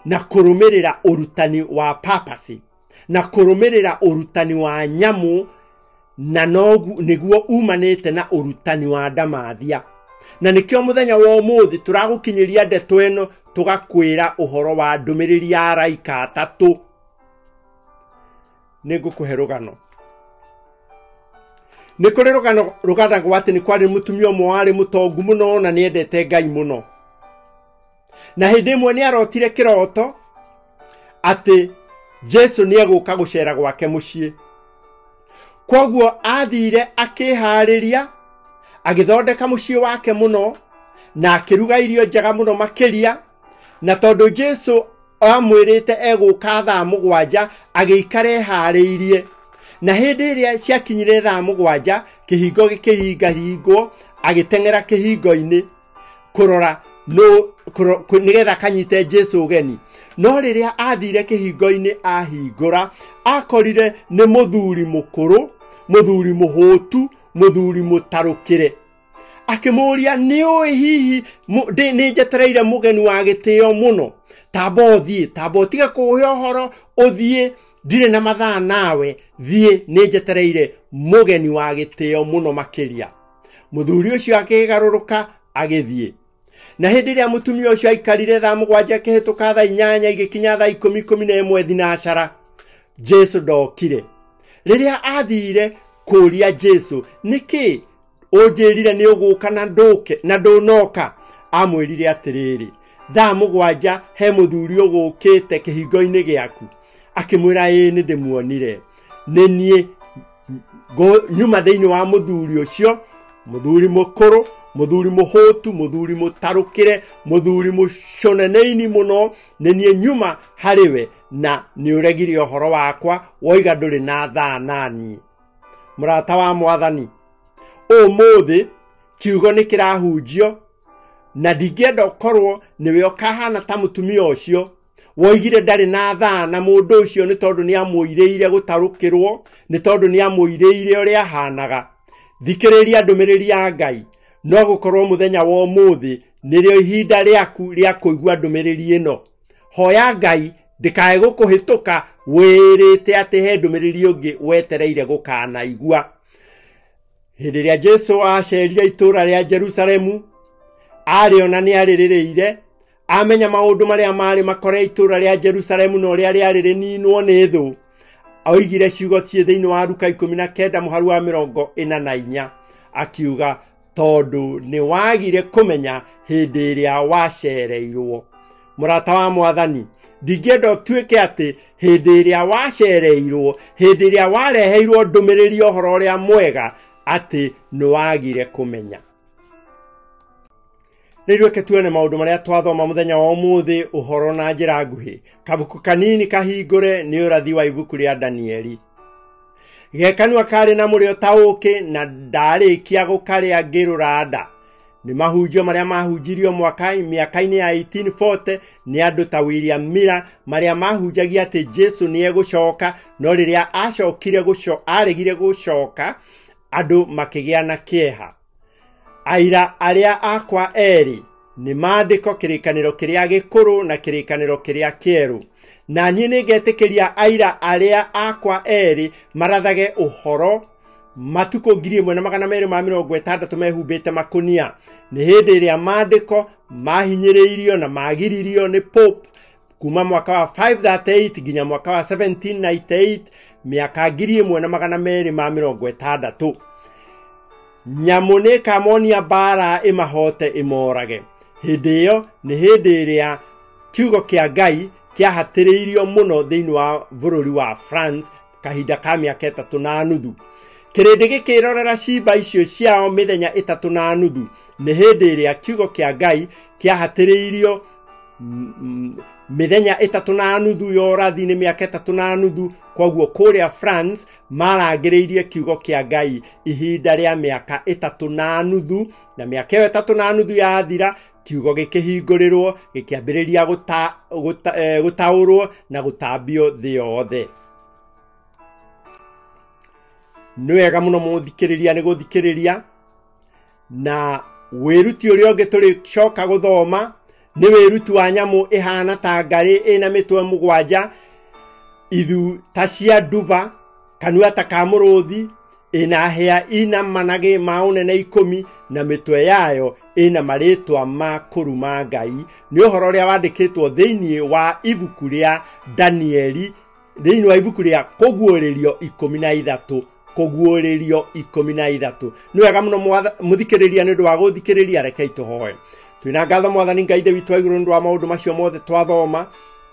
na kũrũmĩrĩra ũrutani wa papacy na kũrũmĩrĩra ũrutani wa nyamũ, na nogu nĩguo umanĩte na ũrutani wa ndamathia. Na nĩkĩo mũthenya wa ũmũthĩ tũragũkinyĩria ndeto ĩno, tũgakwĩra ũhoro wa ndũmĩrĩri ya araika atatũ. Nĩ ngũkũhe rũgano. Nĩ kũrĩ rũgano rũganagwo atĩ nĩ kwarĩ mũtumia ũmwe warĩ mũtongu mũno na nĩendete Ngai mũno. Na hĩndĩ ĩmwe nĩ arotire kĩroto atĩ Jesu nĩ egũka gũcera gwake mũciĩ. Kwoguo athire akĩharĩria, agĩthondeka mũciĩ wake mũno na akĩruga irio njega mũno makĩria. Na tondũ Jesu amwĩrĩte egũka thaa 7, agĩikara eharĩirie. Na hĩndĩ ĩrĩa ciakinyire thaa 7, kĩhingo gĩkĩringaringwo, agĩteng'era kĩhingo-inĩ kũrora nĩgetha akanyite Jesu ũgeni. No rĩrĩa athire kĩhingo-inĩ ahingũra, akorire nĩ mũthuri mũkũrũ, mũthuri mũhũtu, mũthuri mũtarũkĩre. Akĩmũũria, nĩ ũĩ hihi nĩ njetereire mũgeni wa gĩtĩo mũno? Tamba ũthiĩ, tamba ũtige kũhe ũhoro, ũthiĩ, ndirĩ na mathaa nawe, thiĩ, nĩ njetereire mũgeni wa gĩtĩo mũno makĩria. Mũthuri ũcio akĩgarũrũka agĩthiĩ. Na hĩndĩ ĩrĩa mũtumia ũcio aikarire thaa 7 akĩhĩtũka thaa 8 igĩkinya thaa 10, 11 thinacara, Jesu ndokire. Rĩrĩa athire kũũria Jesu, nĩkĩ ũnjĩrire nĩ ũgũka na ndũke na ndũnoka? Amwĩrire atĩrĩrĩ, thaa 7 he mũthuri ũgũkĩte kĩhingo-inĩ gĩaku. Akĩmwĩra, ĩĩ nĩ ndĩmuonire, nĩ niĩ nyuma thĩinĩ wa mũthuri ũcio, mũthuri mũkũrũ, mũthuri mũhũtu, mũthuri mũtarũkĩre, mũthuri mũconeneini mũno, nĩ niĩ nyuma harĩ we, na nĩ ũregire ũhoro wakwa, woiga ndũrĩ na thaa naniĩ. Mũrata wa Mwathani, ũmũthĩ kiugo nĩ kĩrahunjio, na ndingĩenda ũkorwo nĩwe ũkahana ta mũtumia ũcio woigire ndarĩ na thaa na mũndũ ũcio nĩ tondũ nĩ amũirĩire gũtarũkĩrwo, nĩ tondũ nĩ amũirĩire ũrĩa ahanaga. Thikĩrĩria ndũmĩrĩri ya Ngai. No gũkorwo mũthenya wa ũmũthĩ nĩrĩo ihinda rĩaku rĩa kũigua ndũmĩrĩri ĩno. Hoya Ngai ndĩkae gũkũhĩtũka wĩrĩte atĩ he ndũmĩrĩri ũngĩ wetereire gũkanaigua. Hĩndĩ ĩrĩa Jesu acerire itũũra rĩa Jerusalemu, arĩona nĩ arĩrĩrĩire, amenya maũndũ marĩa marĩ makore itũũra rĩa Jerusalemu na ũrĩa rĩarĩ rĩninwo nĩ thũ. Oigire ciugo ciĩ thĩinĩ wa Luka 19 mũhari wa 44, akiuga tondũ nĩ wagire kũmenya hĩndĩ ĩrĩa wacereirwo. Mũrata wa Mwathani, ndingĩenda ũtuĩke atĩ hĩndĩ ĩrĩa wacereirwo, hĩndĩ ĩrĩa wareheirwo ndũmĩrĩri ũhoro ũrĩa mwega, atĩ nĩ wagire kũmenya. Rĩu reke tuone maũndũ marĩa twathoma mũthenya wa ũmũthĩ ũhoro na njĩra nguhĩ. Kabuku kanini kahingũre nĩ ũrathi wa ibuku rĩa Danieli. Gekanua karĩ na mũrĩo ta ũũkĩ na ndarĩkia gũkarĩa ngĩrũra nda. Nĩ mahunjio marĩa mahunjirio mĩaka-inĩ ya 1840 nĩ andũ ta William Miller, marĩa mahunjagia atĩ Jesu nĩ egũcoka, no rĩrĩa acokire aregire gũcoka, andũ makĩgĩa na kĩeha. Aira arĩa akwa erĩ nĩ maandĩko kĩrĩkanĩro kĩrĩa gĩkũrũ na kĩrĩkanĩro kĩrĩa kĩerũ. Na niĩ nĩngetĩkĩria aira arĩa akwa erĩ marathage ũhoro matukũ 1260 mehumbĩte makũnia. Nĩ hĩndĩ ĩrĩa maandĩko mahinyĩrĩirio na magiririo nĩ Pope kuma mwaka wa 538 nginya mwaka wa 1798, mĩaka 1260. Nyamũ nĩ ĩkamonia mbara ĩmahote ĩmorage. Hĩndĩ ĩyo nĩ hĩndĩ ĩrĩa kiugo kĩa Ngai kĩahatĩrĩirio mũno thĩinĩ wa bũrũri wa France kahinda ka mĩaka 3.5. Kĩrĩndĩ gĩkĩrorera ciimba icio ciao mĩthenya 3.5. Nĩ hĩndĩ ĩrĩa kiugo kĩa Ngai kĩahatĩrĩirio mĩthenya 3.5 ya ũrathi nĩ mĩaka 3.5. Koguo kũrĩa France marangĩrĩirie kiugo kĩa Ngai ihinda rĩa mĩaka 3.5, na mĩaka ĩyo 3.5 yathira, kiugo gĩkĩhingũrĩrwo, gĩkĩambĩrĩria gũtaũrwo na gũtambio thĩ yothe. Nĩ wega mũno mũthikĩrĩria nĩ gũthikĩrĩria, na wĩruti ũrĩa ũngĩ tũrĩcoka gũthoma nĩ wĩruti wa nyamũ ĩhana ta ngarĩ ĩna mĩtwe 7, ithu ta cia nduba, kanua ta ka mũrũthi, ĩna hĩa ina managĩ ma ũnene 10, na mĩtwe yayo ĩna marĩtwa ma kũruma Ngai. Nĩ ũhoro ũrĩa wandĩkĩtwo thĩinĩ wa ibuku rĩa Danieli, thĩinĩ wa ibuku rĩa Kũguũrĩrio 13. Kũguũrĩrio 13. Nĩ wega mũno mũthikĩrĩria nĩ ũndũ wa gũthikĩrĩria, rekei tũhoe. Twĩna ngatho Mwathani Ngai Ithe witũ wa igũrũ nĩ ũndũ wa maũndũ macio mothe twathoma.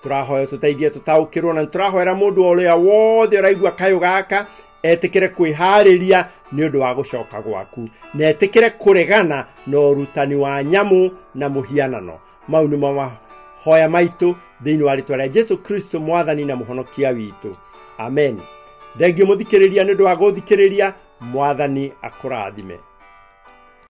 Tũrahoya tũteithie tũtaũkĩrwo, na tũrahoera mũndũ ũrĩa wothe ũraigua kayũ gaka etĩkĩre kwĩharĩria nĩ ũndũ wa gũcoka gwaku, na etĩkĩre kũregana na ũrutani wa nyamũ na mũhianano. Mau nĩmo mahoya maitũ thĩinĩ wa rĩtwa rĩa Jesu Kristo Mwathani na Mũhonokia witũ. Amen. Thengiũ mũthikĩrĩria nĩ ũndũ wa gũthikĩrĩria. Mwathani akũrathime.